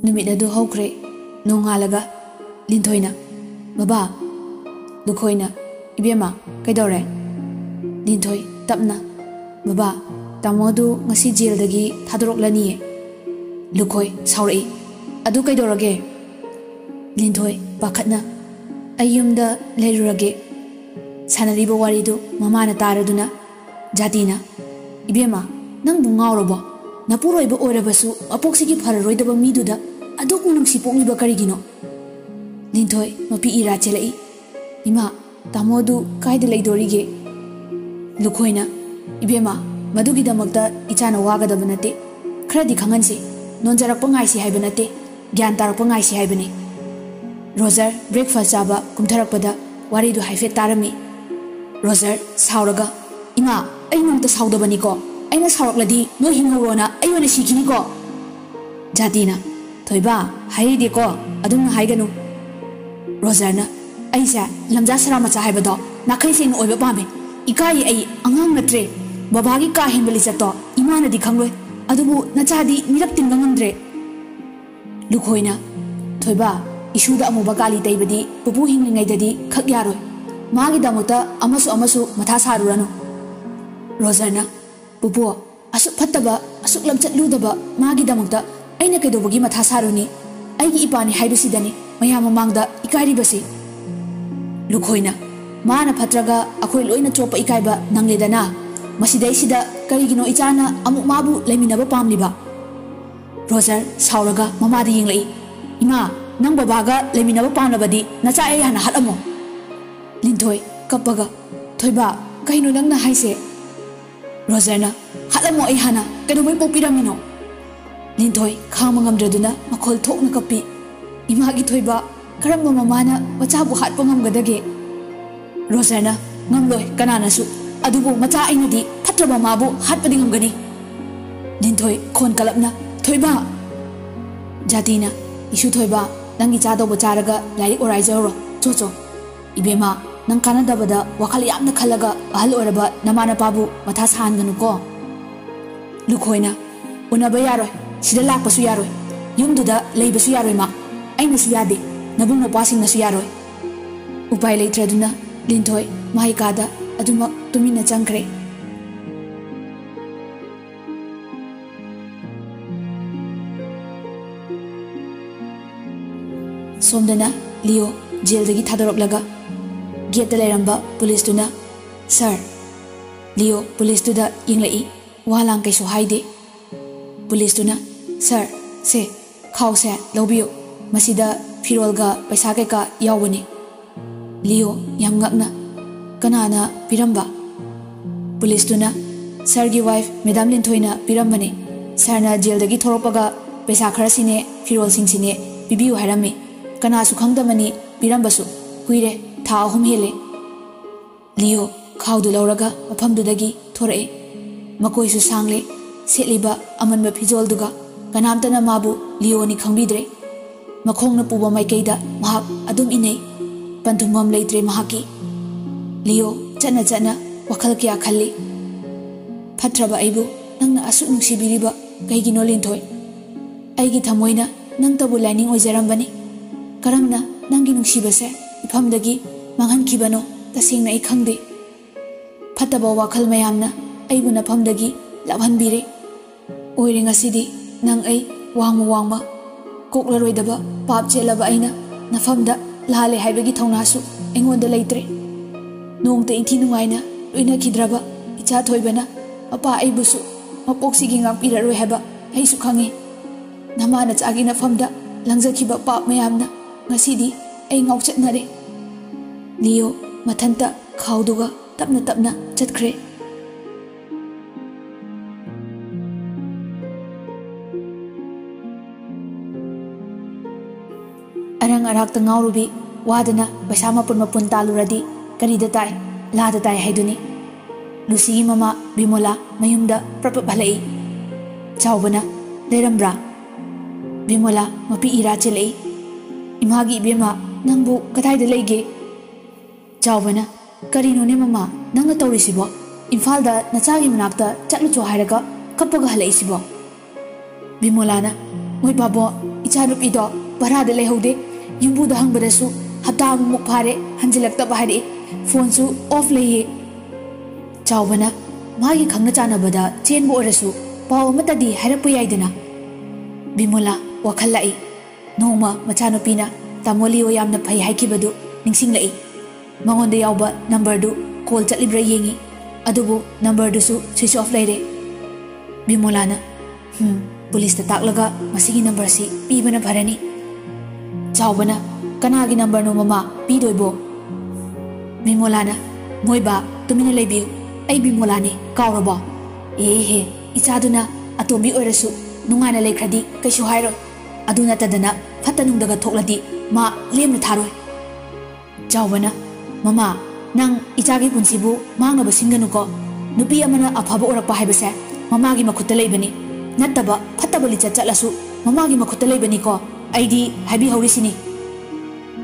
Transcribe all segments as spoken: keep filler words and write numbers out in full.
ꯅꯨꯃꯤꯠ ꯑꯗꯨ ꯍꯧꯈ꯭ꯔꯦ꯫ ꯅꯣꯡꯉꯥꯜꯂꯒ ꯂꯤꯟꯊꯣꯏꯅ, "ꯕꯕꯥ!" ꯂꯨꯈꯣꯏꯅ, "ꯏꯕꯦꯝꯃ, ꯀꯩꯗꯧꯔꯦ?" ꯂꯤꯟꯊꯣꯏ ꯇꯞꯅ, "ꯕꯕꯥ, ꯇꯥꯃꯣ ꯑꯗꯨ ꯉꯁꯤ ꯖꯦꯜꯗꯒꯤ ꯊꯥꯗꯣꯔꯛꯂꯅꯤꯌꯦ꯫" ꯂꯨꯈꯣꯏ ꯁꯥꯎꯔꯛꯏ, "ꯑꯗꯨ ꯀꯩꯗꯧꯔꯒꯦ?" ꯂꯤꯟꯊꯣꯏ ꯄꯥꯈꯠꯅ, "ꯑꯩ ꯌꯨꯝꯗ ꯂꯩꯔꯨꯔꯒꯦ꯫" ꯁꯥꯟꯅꯔꯤꯕ ꯋꯥꯔꯤꯗꯨ ꯃꯃꯥꯅ ꯇꯥꯔꯗꯨꯅ ꯖꯥꯇꯤꯅ, "ꯏꯕꯦꯝꯃ, ꯅꯪꯕꯨ ꯉꯥꯎꯔꯕꯣ? ꯅꯄꯨꯔꯣꯏꯕ ꯑꯣꯏꯔꯕꯁꯨ ꯃꯄꯣꯛꯁꯤꯒꯤ ꯐꯔꯔꯣꯏꯗꯕ ꯃꯤꯗꯨꯗ ꯑꯗꯨꯛ ꯅꯨꯡꯁꯤ ꯄꯣꯛꯂꯤꯕ ꯀꯔꯤꯒꯤꯅꯣ?" ꯂꯤꯟꯊꯣꯏ ꯃꯄꯤ ꯏꯔꯥ ꯆꯦꯜꯂꯛꯏ, "ꯏꯃꯥ, ꯇꯥꯃꯣꯗꯨ ꯀꯥꯏꯗ ꯂꯩꯗꯣꯔꯤꯒꯦ?" ꯂꯨꯈꯣꯏꯅ, "ꯏꯕꯦꯝꯃ, ꯃꯗꯨꯒꯤꯗꯃꯛꯇ ꯏꯆꯥꯅ ꯋꯥꯒꯗꯕ ꯅꯠꯇꯦ꯫ ꯈꯔꯗꯤ ꯈꯪꯍꯟꯁꯤ꯫ ꯅꯣꯟꯖꯔꯛꯄ ꯉꯥꯏꯁꯤ ꯍꯥꯏꯕ ꯅꯠꯇꯦ, ꯒ꯭ꯌꯥꯟ ꯇꯥꯔꯛꯄ ꯉꯥꯏꯁꯤ ꯍꯥꯏꯕꯅꯤ꯫" ꯔꯣꯖꯔ breakfast ꯆꯥꯕ ꯀꯨꯝꯊꯔꯛꯄꯗ ꯋꯥꯔꯤꯗꯨ ꯍꯥꯏꯐꯦꯠ ꯇꯥꯔꯝꯃꯤ꯫ ꯔꯣꯖꯔ ꯁꯥꯎꯔꯒ, "ꯏꯃꯥ, ꯑꯩ ꯅꯣꯡꯃꯇ ꯁꯥꯎꯗꯕꯅꯤꯀꯣ꯫ ꯑꯩꯅ ꯁꯥꯎꯔꯛꯂꯗꯤ ꯅꯣꯏ ꯍꯤꯡꯍꯧꯔꯣꯅ ꯑꯩ ꯑꯣꯏꯅ ꯁꯤꯈꯤꯅꯤꯀꯣ꯫" ꯖꯥꯇꯤꯅ, "ꯊꯣꯏꯕ, ꯍꯥꯏꯔꯤꯗꯤꯀꯣ, ꯑꯗꯨꯝꯅ ꯍꯥꯏꯒꯅꯨ꯫" ꯔꯣꯖꯔꯅ, "ꯑꯩꯁꯦ ꯂꯝꯖꯥ ꯁꯔꯥ ꯃꯆꯥ ꯍꯥꯏꯕꯗꯣ ꯅꯥꯈꯩ ꯁꯦꯡꯅ ꯑꯣꯏꯕ ꯄꯥꯝꯃꯦ꯫ ꯏꯀꯥꯏꯌꯦ, ꯑꯩ ꯑꯉꯥꯡ ꯅꯠꯇ꯭ꯔꯦ꯫ ꯕꯕꯥꯒꯤ ꯀꯥ ꯍꯦꯟꯕ ꯂꯤꯆꯠꯇꯣ ꯏꯃꯥꯅꯗꯤ ꯈꯪꯂꯣꯏ, ꯑꯗꯨꯕꯨ ꯅꯆꯥꯗꯤ ꯃꯤꯔꯛ ꯇꯤꯟꯕ ꯉꯝꯗ꯭ꯔꯦ꯫" ꯂꯨꯈꯣꯏꯅ, "ꯊꯣꯏꯕ, ꯏꯁꯨꯗ ꯑꯃꯨꯕ ꯀꯥꯂꯤ ꯇꯩꯕꯗꯤ ꯄꯨꯄꯨ ꯍꯤꯡꯂꯤꯉꯩꯗꯗꯤ ꯈꯛ ꯌꯥꯔꯣꯏ꯫ ꯃꯥꯒꯤꯗꯃꯛꯇ ꯑꯃꯁꯨ ꯑꯃꯁꯨ ꯃꯊꯥ ꯁꯥꯔꯨꯔꯅꯨ꯫" ꯔꯣꯖꯔꯅ, "ꯄꯨꯄꯨ, ꯑꯁꯨꯛ ꯐꯠꯇꯕ, ꯑꯁꯨꯛ ꯂꯝꯆꯠ ꯂꯨꯗꯕ ꯃꯥꯒꯤꯗꯃꯛꯇ ꯑꯩꯅ ꯀꯩꯗꯧꯕꯒꯤ ꯃꯊꯥ ꯁꯥꯔꯨꯅꯤ? ꯑꯩꯒꯤ ꯏꯄꯥꯅꯤ ꯍꯥꯏꯕꯁꯤꯗꯅꯤ ꯃꯌꯥꯝ ꯃꯃꯥꯡꯗ ꯏꯀꯥꯏꯔꯤꯕꯁꯤ꯫" ꯂꯨꯈꯣꯏꯅ, "ꯃꯥꯅ ꯐꯠꯇ꯭ꯔꯒ ꯑꯩꯈꯣꯏ ꯂꯣꯏꯅ ꯆꯣꯞꯄ ꯏꯀꯥꯏꯕ ꯅꯪꯂꯦꯗꯅ꯫ ꯃꯁꯤꯗꯩꯁꯤꯗ ꯀꯔꯤꯒꯤꯅꯣ ꯏꯆꯥꯅ ꯑꯃꯨꯛ ꯃꯥꯕꯨ ꯂꯩꯃꯤꯟꯅꯕ ꯄꯥꯝꯂꯤꯕ?" ꯔꯣꯖꯔ ꯁꯥꯎꯔꯒ ꯃꯃꯥꯗ ꯌꯦꯡꯂꯛꯏ꯫ "ꯏꯃꯥ, ꯅꯪ ꯕꯕꯥꯒ ꯂꯩꯃꯤꯟꯅꯕ ꯄꯥꯝꯂꯕꯗꯤ ꯅꯆꯥ ꯑꯩ ꯍꯥꯟꯅ ꯍꯥꯠꯂꯝꯃꯣ꯫" ꯂꯤꯟꯊꯣꯏ ꯀꯞꯄꯒ, "ꯊꯣꯏꯕ, ꯀꯩꯅꯣ ꯅꯪꯅ ꯍꯥꯏꯁꯦ?" ꯔꯣꯖꯔꯅ, "ꯍꯥꯠꯂꯝꯃꯣ ꯑꯩ ꯍꯥꯟꯅ, ꯀꯩꯗꯧꯕꯩ ꯄꯣꯛꯄꯤꯔꯝꯃꯤꯅꯣ?" ꯂꯤꯟꯊꯣꯏ ꯈꯥꯡꯕ ꯉꯝꯗ꯭ꯔꯗꯨꯅ ꯃꯈꯣꯜ ꯊꯣꯛꯅ ꯀꯞꯄꯤ꯫ "ꯏꯃꯥꯒꯤ ꯊꯣꯏꯕ, ꯀꯔꯝꯕ ꯃꯃꯥꯅ ꯃꯆꯥꯕꯨ ꯍꯥꯠꯄ ꯉꯝꯒꯗꯒꯦ?" ꯔꯣꯖꯔꯅ, "ꯉꯝꯂꯣꯏ ꯀꯅꯥꯅꯁꯨ, ꯑꯗꯨꯕꯨ ꯃꯆꯥ ꯑꯩꯅꯗꯤ ꯐꯠꯇ꯭ꯔꯕ ꯃꯥꯕꯨ ꯍꯥꯠꯄꯗꯤ ꯉꯝꯒꯅꯤ꯫" ꯂꯤꯟꯊꯣꯏ ꯈꯣꯟ ꯀꯂꯞꯅ, "ꯊꯣꯏꯕ!" ꯖꯥꯇꯤꯅ, "ꯏꯁꯨ ꯊꯣꯏꯕ, ꯅꯪꯒꯤ ꯆꯥꯗꯧꯕ ꯆꯥꯔꯒ ꯂꯥꯏꯔꯤꯛ ꯑꯣꯔꯥꯏꯖꯍꯧꯔꯣ, ꯆꯣ ꯆꯣ꯫ ꯏꯕꯦꯝꯃ, ꯅꯪ ꯀꯥꯟꯅꯗꯕꯗ ꯋꯥꯈꯜ ꯌꯥꯝꯅ ꯈꯜꯂꯒ ꯑꯍꯜ ꯑꯣꯏꯔꯕ ꯅꯃꯥ ꯅꯄꯥꯕꯨ ꯃꯊꯥ ꯁꯥꯍꯟꯒꯅꯨꯀꯣ꯫" ꯂꯨꯈꯣꯏꯅ, "ꯎꯅꯕ ꯌꯥꯔꯣꯏ, ꯁꯤꯗ ꯂꯥꯛꯄꯁꯨ ꯌꯥꯔꯣꯏ꯫ ꯌꯨꯝꯗꯨꯗ ꯂꯩꯕꯁꯨ ꯌꯥꯔꯣꯏ ꯃꯥ꯫ ꯑꯩꯅꯁꯨ ꯌꯥꯗꯦ, ꯅꯕꯨꯡ ꯃꯧꯄ꯭ꯋꯥꯁꯤꯡꯅꯁꯨ ꯌꯥꯔꯣꯏ꯫ ꯎꯄꯥꯏ ꯂꯩꯇ꯭ꯔꯗꯨꯅ ꯂꯤꯟꯊꯣꯏ ꯃꯍꯩ ꯀꯥꯗ ꯑꯗꯨꯃꯛ ꯇꯨꯃꯤꯟꯅ ꯆꯪꯈ꯭ꯔꯦ꯫ ꯁꯣꯝꯗꯅ ꯂꯤꯌꯣ ꯖꯦꯜꯗꯒꯤ ꯊꯥꯗꯣꯔꯛꯂꯒ ꯒꯦꯠꯇ ꯂꯩꯔꯝꯕ ꯄꯨꯂꯤꯁꯇꯨꯅ, "ꯁꯥꯔ"꯫ ꯂꯤꯌꯣ ꯄꯨꯂꯤꯁꯇꯨꯗ ꯌꯦꯡꯂꯛꯏ, ꯋꯥ ꯂꯥꯡ ꯀꯩꯁꯨ ꯍꯥꯏꯗꯦ꯫ ꯄꯨꯂꯤꯁꯇꯨꯅ, "ꯁꯥꯔ, ꯁꯦ, ꯈꯥꯎꯁꯦ ꯂꯧꯕꯤꯌꯨ, ꯃꯁꯤꯗ ꯐꯤꯔꯣꯜꯒ ꯄꯩꯁꯥ ꯀꯩꯀꯥ ꯌꯥꯎꯕꯅꯤ"꯫ ꯂꯤꯌꯣ ꯌꯥꯝ ꯉꯛꯅ, "ꯀꯅꯥꯅ ꯄꯤꯔꯝꯕ?" ꯄꯨꯂꯤꯁꯇꯨꯅ, "ꯁꯥꯔꯒꯤ ꯋꯥꯏꯐ ꯃꯦꯗꯥꯝ ꯂꯤꯟꯊꯣꯏꯅ ꯄꯤꯔꯝꯕꯅꯤ꯫ ꯁꯥꯔꯅ ꯖꯦꯜꯗꯒꯤ ꯊꯣꯔꯛꯄꯒ ꯄꯩꯁꯥ ꯈꯔꯁꯤꯅꯦ, ꯐꯤꯔꯣꯜꯁꯤꯡꯁꯤꯅꯦ ꯄꯤꯕꯤꯌꯨ ꯍꯥꯏꯔꯝꯃꯤ꯫ ꯀꯅꯥꯁꯨ ꯈꯪꯗꯕꯅꯤ ꯄꯤꯔꯝꯕꯁꯨ꯫ ꯀꯨꯏꯔꯦ, ꯊꯥ ꯑꯍꯨꯝ ꯍꯦꯜꯂꯦ"꯫ ꯂꯤꯌꯣ ꯈꯥꯎꯗꯨ ꯂꯧꯔꯒ ꯃꯐꯝꯗꯨꯗꯒꯤ ꯊꯣꯔꯛꯑꯦ꯫ ꯃꯀꯣꯏꯁꯨ ꯁꯥꯡꯂꯦ, ꯁꯦꯠꯂꯤꯕ ꯑꯃꯟꯕ ꯐꯤꯖꯣꯜꯗꯨꯒ꯫ ꯀꯅꯥꯝꯇꯅ ꯃꯥꯕꯨ ꯂꯤꯌꯣꯅꯤ ꯈꯪꯕꯤꯗ꯭ꯔꯦ꯫ ꯃꯈꯣꯡꯅ ꯄꯨꯕ ꯃꯥꯏꯀꯩꯗ ꯃꯍꯥꯛ ꯑꯗꯨꯝ ꯏꯟꯅꯩ꯫ ꯄꯟꯊꯨꯡꯐꯝ ꯂꯩꯇ꯭ꯔꯦ ꯃꯍꯥꯛꯀꯤ꯫ ꯂꯤꯌꯣ ꯆꯠꯅ ꯆꯠꯅ ꯋꯥꯈꯜ ꯀꯌꯥ ꯈꯜꯂꯤ꯫ "ꯐꯠꯇ꯭ꯔꯕ ꯑꯩꯕꯨ ꯅꯪꯅ ꯑꯁꯨꯛ ꯅꯨꯡꯁꯤꯕꯤꯔꯤꯕ ꯀꯩꯒꯤꯅꯣ, ꯂꯤꯟꯊꯣꯏ? ꯑꯩꯒꯤ ꯊꯃꯣꯏꯅ ꯅꯪꯇꯕꯨ ꯂꯥꯏꯅꯤꯡ ꯑꯣꯏꯖꯔꯝꯕꯅꯤ꯫ ꯀꯔꯝꯅ ꯅꯪꯒꯤ ꯅꯨꯡꯁꯤꯕꯁꯦ ꯏꯐꯝꯗꯒꯤ ꯃꯥꯡꯍꯟꯈꯤꯕꯅꯣ, ꯇꯁꯦꯡꯅ ꯑꯩ ꯈꯪꯗꯦ꯫ ꯐꯠꯇꯕ ꯋꯥꯈꯜ ꯃꯌꯥꯝꯅ ꯑꯩꯕꯨ ꯅꯐꯝꯗꯒꯤ ꯂꯥꯞꯍꯟꯕꯤꯔꯦ꯫ ꯑꯣꯏꯔꯦ ꯉꯁꯤꯗꯤ ꯅꯪ ꯑꯩ ꯋꯥꯡꯃ ꯋꯥꯡꯃ ꯀꯣꯛꯂꯔꯣꯏꯗꯕ ꯄꯥꯞ ꯆꯦꯜꯂꯕ ꯑꯩꯅ ꯅꯐꯝꯗ ꯂꯥꯜꯂꯦ ꯍꯥꯏꯕꯒꯤ ꯊꯧꯅꯥꯁꯨ ꯑꯩꯉꯣꯟꯗ ꯂꯩꯇ꯭ꯔꯦ꯫ ꯅꯣꯡꯇ ꯏꯟꯊꯤ ꯅꯨꯡꯉꯥꯏꯅ ꯂꯣꯏꯅꯈꯤꯗ꯭ꯔꯕ ꯏꯆꯥ ꯊꯣꯏꯕꯅ ꯃꯄꯥ ꯑꯩꯕꯨꯁꯨ ꯃꯄꯣꯛꯁꯤꯒꯤ ꯉꯥꯛꯄꯤꯔꯔꯣꯏ ꯍꯥꯏꯕ ꯑꯩꯁꯨ ꯈꯪꯉꯤ꯫ ꯅꯃꯥ ꯅꯆꯥꯒꯤ ꯅꯐꯝꯗ ꯂꯪꯖꯈꯤꯕ ꯄꯥꯞ ꯃꯌꯥꯝꯅ ꯉꯁꯤꯗꯤ ꯑꯩ ꯉꯥꯎꯆꯠꯅꯔꯦ"꯫ ꯂꯤꯌꯣ ꯃꯊꯟꯇ ꯈꯥꯎꯗꯨꯒ ꯇꯞꯅ ꯇꯞꯅ ꯆꯠꯈ꯭ꯔꯦ꯫ ꯑꯔꯪ ꯑꯔꯥꯛꯇ ꯉꯥꯎꯔꯨꯕꯤ, ꯋꯥꯗꯅ ꯄꯩꯁꯥ ꯃꯄꯨꯟ ꯃꯄꯨꯟ ꯇꯥꯜꯂꯨꯔꯗꯤ ꯀꯔꯤꯗ ꯇꯥꯏ? ꯂꯥꯗ ꯇꯥꯏ ꯍꯥꯏꯗꯨꯅꯤ꯫ ꯂꯨꯁꯤꯒꯤ ꯃꯃꯥ ꯕꯤꯃꯣꯂꯥ ꯃꯌꯨꯝꯗ ꯄ꯭ꯔꯞ ꯄ꯭ꯔꯞ ꯍꯜꯂꯛꯏ꯫ ꯆꯥꯎꯕꯅ, "ꯂꯩꯔꯝꯕ꯭ꯔꯥ?" ꯕꯤꯃꯣꯂꯥ ꯃꯄꯤ ꯏꯔꯥ ꯆꯦꯜꯂꯛꯏ꯫ "ꯏꯃꯥꯒꯤ ꯏꯕꯦꯝꯃ, ꯅꯪꯕꯨ ꯀꯗꯥꯏꯗ ꯂꯩꯒꯦ?" ꯆꯥꯎꯕꯅ, "ꯀꯔꯤꯅꯣꯅꯦ ꯃꯃꯥ, ꯅꯪꯅ ꯇꯧꯔꯤꯁꯤꯕꯣ? ꯏꯝꯐꯥꯜꯗ ꯅꯆꯥꯒꯤ ꯃꯅꯥꯛꯇ ꯆꯠꯂꯨꯆꯣ ꯍꯥꯏꯔꯒ ꯀꯞꯄꯒ ꯍꯜꯂꯛꯏꯁꯤꯕꯣ?" ꯕꯤꯃꯣꯂꯥꯅ, "ꯃꯣꯏ ꯕꯥꯕꯣ, ꯏꯆꯥꯅꯨꯄꯤꯗꯣ ꯚꯔꯥꯗ ꯂꯩꯍꯧꯗꯦ꯫ ꯌꯨꯝꯕꯨꯗ ꯍꯪꯕꯗꯁꯨ ꯍꯞꯇꯥ ꯑꯃꯃꯨꯛ ꯐꯥꯔꯦ ꯍꯟꯖꯤꯜꯂꯛꯇꯕ ꯍꯥꯏꯔꯛꯏ꯫ ꯐꯣꯟꯁꯨ ꯑꯣꯐ ꯂꯩꯌꯦ꯫" ꯆꯥꯎꯕꯅ ꯃꯥꯒꯤ ꯈꯪꯅ ꯆꯥꯟꯅꯕꯗ ꯆꯦꯟꯕ ꯑꯣꯏꯔꯁꯨ ꯄꯥꯎ ꯑꯃꯠꯇꯗꯤ ꯍꯥꯏꯔꯛꯄ ꯌꯥꯏꯗꯅ꯫ ꯕꯤꯃꯣꯂꯥ ꯋꯥꯈꯜ ꯂꯥꯛꯏ꯫ ꯅꯣꯡꯃ ꯃꯆꯥꯅꯨꯄꯤꯅ ꯇꯥꯃꯣ ꯂꯤꯌꯣ ꯌꯥꯝꯅ ꯐꯩ ꯍꯥꯏꯈꯤꯕꯗꯨ ꯅꯤꯡꯁꯤꯡꯂꯛꯏ꯫ ꯃꯉꯣꯟꯗ ꯌꯥꯎꯕ ꯅꯝꯕꯔꯗꯨ ꯀꯣꯜ ꯆꯠꯂꯤꯕ꯭ꯔꯥ ꯌꯦꯡꯉꯤ꯫ ꯑꯗꯨꯕꯨ ꯅꯝꯕꯔꯗꯨꯁꯨ ꯁ꯭ꯋꯤꯆ ꯑꯣꯐ ꯂꯩꯔꯦ꯫ ꯕꯤꯃꯣꯂꯥꯅ, "ꯍꯝ, ꯄꯨꯂꯤꯁꯇ ꯇꯥꯛꯂꯒ ꯃꯁꯤꯒꯤ ꯅꯝꯕꯔꯁꯤ ꯄꯤꯕꯅ ꯐꯔꯅꯤ꯫" ꯆꯥꯎꯕꯅ, "ꯀꯅꯥꯒꯤ ꯅꯝꯕꯔꯅꯣ ꯃꯃꯥ ꯄꯤꯗꯣꯏꯕꯣ?" ꯕꯤꯃꯣꯂꯥꯅ, "ꯃꯣꯏ ꯕꯥ, ꯇꯨꯃꯤꯟꯅ ꯂꯩꯕꯤꯌꯨ꯫ ꯑꯩ ꯕꯤꯃꯣꯂꯥꯅꯤ, ꯀꯥꯎꯔꯕꯣ? ꯑꯦꯍꯦ, ꯏꯆꯥꯗꯨꯅ ꯑꯇꯣꯝꯕꯤ ꯑꯣꯏꯔꯁꯨ ꯅꯨꯡꯉꯥꯏꯅ ꯂꯩꯈ꯭ꯔꯗꯤ ꯀꯩꯁꯨ ꯍꯥꯏꯔꯣꯏ꯫ ꯑꯗꯨ ꯅꯠꯇꯗꯅ ꯐꯠꯇ ꯅꯨꯡꯗꯒ ꯊꯣꯛꯂꯗꯤ ꯃꯥ ꯂꯦꯝꯅ ꯊꯥꯔꯣꯏ꯫" ꯆꯥꯎꯕꯅ, "ꯃꯃꯥ, ꯅꯪ ꯏꯆꯥꯒꯤ ꯄꯨꯟꯁꯤꯕꯨ ꯃꯥꯡꯅꯕ ꯁꯤꯟꯒꯅꯨꯀꯣ꯫ ꯅꯨꯄꯤ ꯑꯃꯅ ꯑꯐꯕ ꯑꯣꯏꯔꯛꯄ ꯍꯥꯏꯕꯁꯦ ꯃꯃꯥꯒꯤ ꯃꯈꯨꯠꯇ ꯂꯩꯕꯅꯤ꯫ ꯅꯠꯇꯕ ꯐꯠꯇꯕ ꯂꯤꯆꯠ ꯆꯠꯂꯁꯨ ꯃꯃꯥꯒꯤ ꯃꯈꯨꯠꯇ ꯂꯩꯕꯅꯤꯀꯣ꯫ ꯑꯩꯗꯤ ꯍꯥꯏꯕꯤꯍꯧꯔꯤꯁꯤꯅꯤ꯫"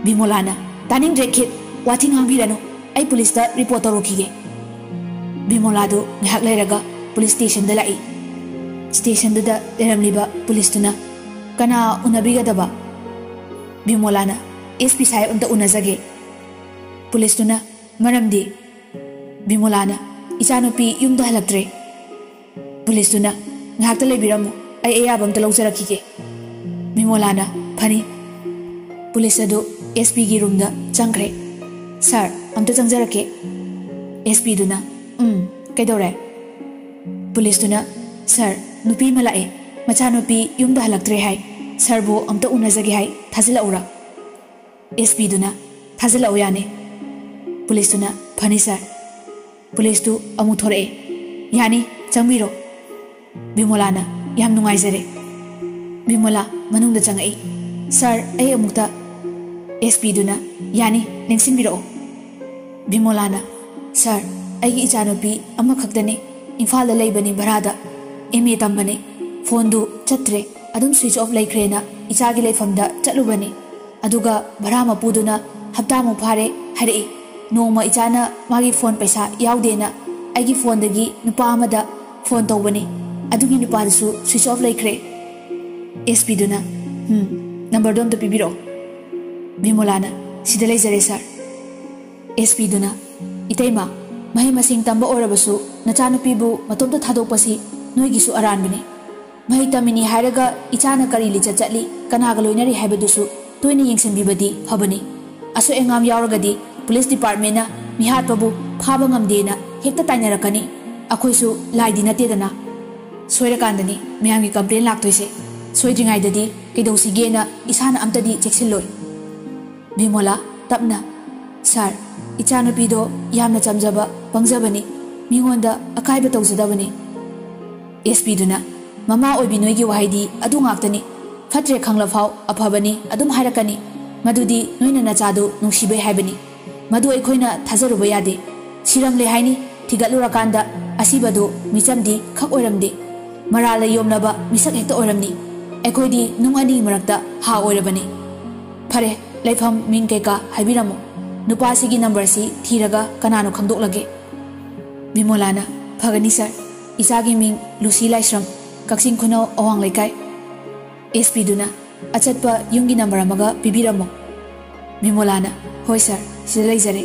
ꯕꯤꯃꯣꯂꯥꯅ, "ꯇꯥꯅꯤꯡꯗ꯭ꯔꯦ ꯈꯤꯠ, ꯋꯥꯊꯤ ꯉꯥꯡꯕꯤꯔꯅꯨ꯫ ꯑꯩ ꯄꯨꯂꯤꯁꯇ ꯔꯤꯄꯣꯔꯠ ꯇꯧꯔꯨꯈꯤꯒꯦ꯫" ꯕꯤꯃꯣꯂꯥꯗꯨ ꯉꯥꯏꯍꯥꯛ ꯂꯩꯔꯒ ꯄꯨꯂꯤꯁ ꯁ꯭ꯇꯦꯁꯟꯗ ꯂꯥꯛꯏ꯫ ꯁ꯭ꯇꯦꯁꯟꯗꯨꯗ ꯂꯩꯔꯝꯂꯤꯕ ꯄꯨꯂꯤꯁꯇꯨꯅ, "ꯀꯅꯥ ꯎꯅꯕꯤꯒꯗꯕ?" ꯕꯤꯃꯣꯂꯥꯅ, "ꯑꯦꯁ ꯄꯤ ꯁꯥꯍꯦꯕ ꯑꯝꯇ ꯎꯅꯖꯒꯦ꯫" ꯄꯨꯂꯤꯁꯇꯨꯅ, "ꯃꯔꯝꯗꯤ?" ꯕꯤꯃꯣꯂꯥꯅ, "ꯏꯆꯥꯅꯨꯄꯤ ꯌꯨꯝꯗ ꯍꯜꯂꯛꯇ꯭ꯔꯦ꯫" ꯄꯨꯂꯤꯁꯇꯨꯅ, "ꯉꯥꯏꯍꯥꯛꯇ ꯂꯩꯕꯤꯔꯝꯃꯨ, ꯑꯩ ꯑꯌꯥꯕ ꯑꯝꯇ ꯂꯧꯖꯔꯛꯈꯤꯒꯦ꯫" ꯕꯤꯃꯣꯂꯥꯅ, "ꯐꯅꯤ꯫" ꯄꯨꯂꯤꯁ ꯑꯗꯨ ꯑꯦꯁ ꯄꯤꯒꯤ ꯔꯨꯝꯗ ꯆꯪꯈ꯭ꯔꯦ꯫ "ꯁꯥꯔ, ꯑꯝꯇ ꯆꯪꯖꯔꯛꯀꯦ꯫" ꯑꯦꯁ ꯄꯤꯗꯨꯅ, "ꯎꯝ, ꯀꯩꯗꯧꯔꯦ?" ꯄꯨꯂꯤꯁꯇꯨꯅ, "ꯁꯥꯔ, ꯅꯨꯄꯤ ꯑꯃ ꯂꯥꯛꯑꯦ꯫ ꯃꯆꯥꯅꯨꯄꯤ ꯌꯨꯝꯗ ꯍꯜꯂꯛꯇ꯭ꯔꯦ ꯍꯥꯏ꯫ ꯁꯥꯔꯕꯨ ꯑꯝꯇ ꯎꯅꯖꯒꯦ ꯍꯥꯏ꯫ ꯊꯥꯖꯤꯜꯂꯛꯎꯔꯥ?" ꯑꯦꯁ ꯄꯤꯗꯨꯅ, "ꯊꯥꯖꯤꯜꯂꯛꯎ ꯌꯥꯅꯤ꯫" ꯄꯨꯂꯤꯁꯇꯨꯅ, "ꯐꯅꯤ ꯁꯥꯔ꯫" ꯄꯨꯂꯤꯁꯇꯨ ꯑꯃꯨꯛ ꯊꯣꯔꯛꯑꯦ꯫ "ꯌꯥꯅꯤ, ꯆꯪꯕꯤꯔꯣ꯫" ꯕꯤꯃꯣꯂꯥꯅ, "ꯌꯥꯝ ꯅꯨꯡꯉꯥꯏꯖꯔꯦ꯫" ꯕꯤꯃꯣꯂꯥ ꯃꯅꯨꯡꯗ ꯆꯪꯉꯛꯏ꯫ "ꯁꯥꯔ, ꯑꯩ ꯑꯃꯨꯛꯇ꯫" ꯑꯦꯁ ꯄꯤꯗꯨꯅ, "ꯌꯥꯅꯤ, ꯂꯦꯡꯁꯤꯟꯕꯤꯔꯛꯑꯣ꯫" ꯕꯤꯃꯣꯂꯥꯅ, "ꯁꯥꯔ, ꯑꯩꯒꯤ ꯏꯆꯥꯅꯨꯄꯤ ꯑꯃꯈꯛꯇꯅꯤ꯫ ꯏꯝꯐꯥꯜꯗ ꯂꯩꯕꯅꯤ ꯚꯔꯥꯗ꯫ ꯑꯦꯝ ꯑꯦ ꯇꯝꯕꯅꯤ꯫ ꯐꯣꯟꯗꯨ ꯆꯠꯇ꯭ꯔꯦ꯫ ꯑꯗꯨꯝ ꯁ꯭ꯋꯤꯆ ꯑꯣꯐ ꯂꯩꯈ꯭ꯔꯦꯅ ꯏꯆꯥꯒꯤ ꯂꯩꯐꯝꯗ ꯆꯠꯂꯨꯕꯅꯤ꯫ ꯑꯗꯨꯒ ꯚꯔꯥ ꯃꯄꯨꯗꯨꯅ ꯍꯞꯇꯥꯃꯨꯛ ꯐꯥꯔꯦ ꯍꯥꯏꯔꯛꯏ꯫ ꯅꯣꯡꯃ ꯏꯆꯥꯅ ꯃꯥꯒꯤ ꯐꯣꯟ ꯄꯩꯁꯥ ꯌꯥꯎꯗꯦꯅ ꯑꯩꯒꯤ ꯐꯣꯟꯗꯒꯤ ꯅꯨꯄꯥ ꯑꯃꯗ ꯐꯣꯟ ꯇꯧꯕꯅꯤ꯫ ꯑꯗꯨꯒꯤ ꯅꯨꯄꯥꯗꯨꯁꯨ ꯁ꯭ꯋꯤꯆ ꯑꯣꯐ ꯂꯩꯈ꯭ꯔꯦ꯫" ꯑꯦꯁ ꯄꯤꯗꯨꯅ, "ꯎꯝ, ꯅꯝꯕꯔꯗꯣ ꯑꯝꯇ ꯄꯤꯕꯤꯔꯛꯑꯣ꯫" ꯕꯤꯃꯣꯂꯥꯅ, "ꯁꯤꯗ ꯂꯩꯖꯔꯦ ꯁꯥꯔ꯫" ꯑꯦꯁ ꯄꯤꯗꯨꯅ, "ꯏꯇꯩꯃ, ꯃꯍꯩ ꯃꯁꯤꯡ ꯇꯝꯕ ꯑꯣꯏꯔꯕꯁꯨ ꯅꯆꯥꯅꯨꯄꯤꯕꯨ ꯃꯇꯣꯝꯇ ꯊꯥꯗꯣꯛꯄꯁꯤ ꯅꯣꯏꯒꯤꯁꯨ ꯑꯔꯥꯟꯕꯅꯤ꯫ ꯃꯍꯩ ꯇꯝꯃꯤꯅꯤ ꯍꯥꯏꯔꯒ ꯏꯆꯥꯅ ꯀꯔꯤ ꯂꯤꯆꯠ ꯆꯠꯂꯤ, ꯀꯅꯥꯒ ꯂꯣꯏꯅꯔꯤ ꯍꯥꯏꯕꯗꯨꯁꯨ ꯇꯣꯏꯅ ꯌꯦꯡꯁꯤꯟꯕꯤꯕꯗꯤ ꯐꯕꯅꯤ꯫ ꯑꯁꯣꯏ ꯑꯉꯥꯝ ꯌꯥꯎꯔꯒꯗꯤ ꯄꯨꯂꯤꯁ ꯗꯤꯄꯥꯔꯠꯃꯦꯟꯅ ꯃꯤꯍꯥꯠꯄꯕꯨ ꯐꯥꯕ ꯉꯝꯗꯦꯅ ꯍꯦꯛꯇ ꯇꯥꯏꯅꯔꯛꯀꯅꯤ꯫ ꯑꯩꯈꯣꯏꯁꯨ ꯂꯥꯏꯗꯤ ꯅꯠꯇꯦꯗꯅ꯫ ꯁꯣꯏꯔꯀꯥꯟꯗꯅꯤ ꯃꯌꯥꯝꯒꯤ ꯀꯝꯄ꯭ꯂꯦꯟ ꯂꯥꯛꯇꯣꯏꯁꯦ꯫ ꯁꯣꯏꯗ꯭ꯔꯤꯉꯩꯗꯗꯤ ꯀꯩꯗꯧꯁꯤꯒꯦꯅ ꯏꯁꯥꯅ ꯑꯝꯇꯗꯤ ꯆꯦꯛꯁꯤꯜꯂꯣꯏ꯫" ꯕꯤꯃꯣꯂꯥ, ꯇꯞꯅ, "ꯁꯥꯔ, ꯏꯆꯥꯅꯨꯄꯤꯗꯣ ꯌꯥꯝꯅ ꯆꯝꯖꯕ, ꯄꯪꯖꯕꯅꯤ꯫ ꯃꯤꯉꯣꯟꯗ ꯑꯀꯥꯏꯕ ꯇꯧꯖꯗꯕꯅꯤ꯫" ꯑꯦꯁ ꯄꯤꯗꯨꯅ, "ꯃꯃꯥ ꯑꯣꯏꯕꯤ ꯅꯣꯏꯒꯤ ꯋꯥꯍꯩꯗꯤ ꯑꯗꯨ ꯉꯥꯛꯇꯅꯤ꯫ ꯐꯠꯇ꯭ꯔꯦ ꯈꯪꯂꯐꯥꯎ ꯑꯐꯕꯅꯤ ꯑꯗꯨꯝ ꯍꯥꯏꯔꯛꯀꯅꯤ꯫ ꯃꯗꯨꯗꯤ ꯅꯣꯏꯅ ꯅꯆꯥꯗꯨ ꯅꯨꯡꯁꯤꯕꯩ ꯍꯥꯏꯕꯅꯤ꯫ ꯃꯗꯨ ꯑꯩꯈꯣꯏꯅ ꯊꯥꯖꯔꯨꯕ ꯌꯥꯗꯦ꯫ ꯁꯤꯔꯝꯂꯦ ꯍꯥꯏꯅꯤ, ꯊꯤꯒꯠꯂꯨꯔꯀꯥꯟꯗ ꯑꯁꯤꯕꯗꯨ ꯃꯤꯆꯝꯗꯤ ꯈꯛ ꯑꯣꯏꯔꯝꯗꯦ꯫ ꯃꯔꯥꯜꯅ ꯌꯣꯝꯂꯕ ꯃꯤꯁꯛ ꯍꯦꯛꯇ ꯑꯣꯏꯔꯝꯅꯤ꯫ ꯑꯩꯈꯣꯏꯗꯤ ꯅꯨꯡ ꯑꯅꯤ ꯃꯔꯛꯇ ꯍꯥ ꯑꯣꯏꯔꯕꯅꯤ꯫ ꯐꯔꯦ, ꯂꯩꯐꯝ, ꯃꯤꯡ ꯀꯩꯀꯥ ꯍꯥꯏꯕꯤꯔꯝꯃꯨ꯫ ꯅꯨꯄꯥꯁꯤꯒꯤ ꯅꯝꯕꯔꯁꯤ ꯊꯤꯔꯒ ꯀꯅꯥꯅꯣ ꯈꯪꯗꯣꯛꯂꯒꯦ꯫" ꯕꯤꯃꯣꯂꯥꯅ, "ꯐꯒꯅꯤ ꯁꯥꯔ꯫ ꯏꯆꯥꯒꯤ ꯃꯤꯡ ꯂꯨꯁꯤ ꯂꯥꯏꯁ꯭ꯔꯝ, ꯀꯛꯆꯤꯡ ꯈꯨꯅꯧ ꯑꯋꯥꯡ ꯂꯩꯀꯥꯏ꯫" ꯑꯦꯁ ꯄꯤꯗꯨꯅ, "ꯑꯆꯠꯄ ꯌꯨꯝꯒꯤ ꯅꯝꯕꯔ ꯑꯃꯒ ꯄꯤꯕꯤꯔꯝꯃꯣ꯫" ꯕꯤꯃꯣꯂꯥꯅ, "ꯍꯣꯏ ꯁꯥꯔ, ꯁꯤꯗ ꯂꯩꯖꯔꯦ꯫"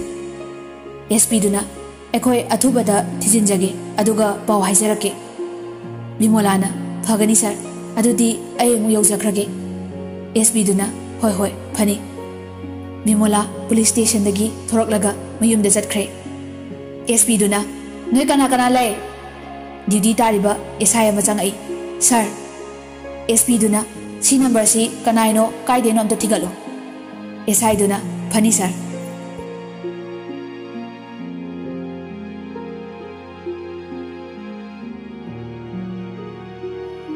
ꯑꯦꯁ ꯄꯤꯗꯨꯅ, "ꯑꯩꯈꯣꯏ ꯑꯊꯨꯕꯗ ꯊꯤꯖꯤꯟꯖꯒꯦ, ꯑꯗꯨꯒ ꯄꯥꯎ ꯍꯥꯏꯖꯔꯛꯀꯦ꯫" ꯕꯤꯃꯣꯂꯥꯅ, "ꯐꯒꯅꯤ ꯁꯥꯔ, ꯑꯗꯨꯗꯤ ꯑꯩ ꯑꯃꯨꯛ ꯌꯧꯖꯈ꯭ꯔꯒꯦ꯫" ꯑꯦꯁ ꯄꯤꯗꯨꯅ, "ꯍꯣꯏ ꯍꯣꯏ, ꯐꯅꯤ꯫" ꯕꯤꯃꯣꯂꯥ ꯄꯨꯂꯤꯁ ꯁ꯭ꯇꯦꯁꯟꯗꯒꯤ ꯊꯣꯔꯛꯂꯒ ꯃꯌꯨꯝꯗ ꯆꯠꯈ꯭ꯔꯦ꯫ ꯑꯦꯁ ꯄꯤꯗꯨꯅ, "ꯅꯣꯏ ꯀꯅꯥ ꯀꯅꯥ ꯂꯩ?" ꯗ꯭ꯌꯨꯇꯤ ꯇꯥꯔꯤꯕ ꯑꯦꯁ ꯑꯥꯏ ꯑꯃ ꯆꯪꯉꯛꯏ꯫ "ꯁꯥꯔ꯫" ꯑꯦꯁ ꯄꯤꯗꯨꯅ, "ꯁꯤ ꯅꯝꯕꯔꯁꯤ ꯀꯅꯥꯏꯅꯣ, ꯀꯥꯏꯗꯩꯅꯣ ꯑꯝꯇ ꯊꯤꯒꯠꯂꯣ꯫" ꯑꯦꯁ ꯑꯥꯏꯗꯨꯅ, "ꯐꯅꯤ ꯁꯥꯔ꯫"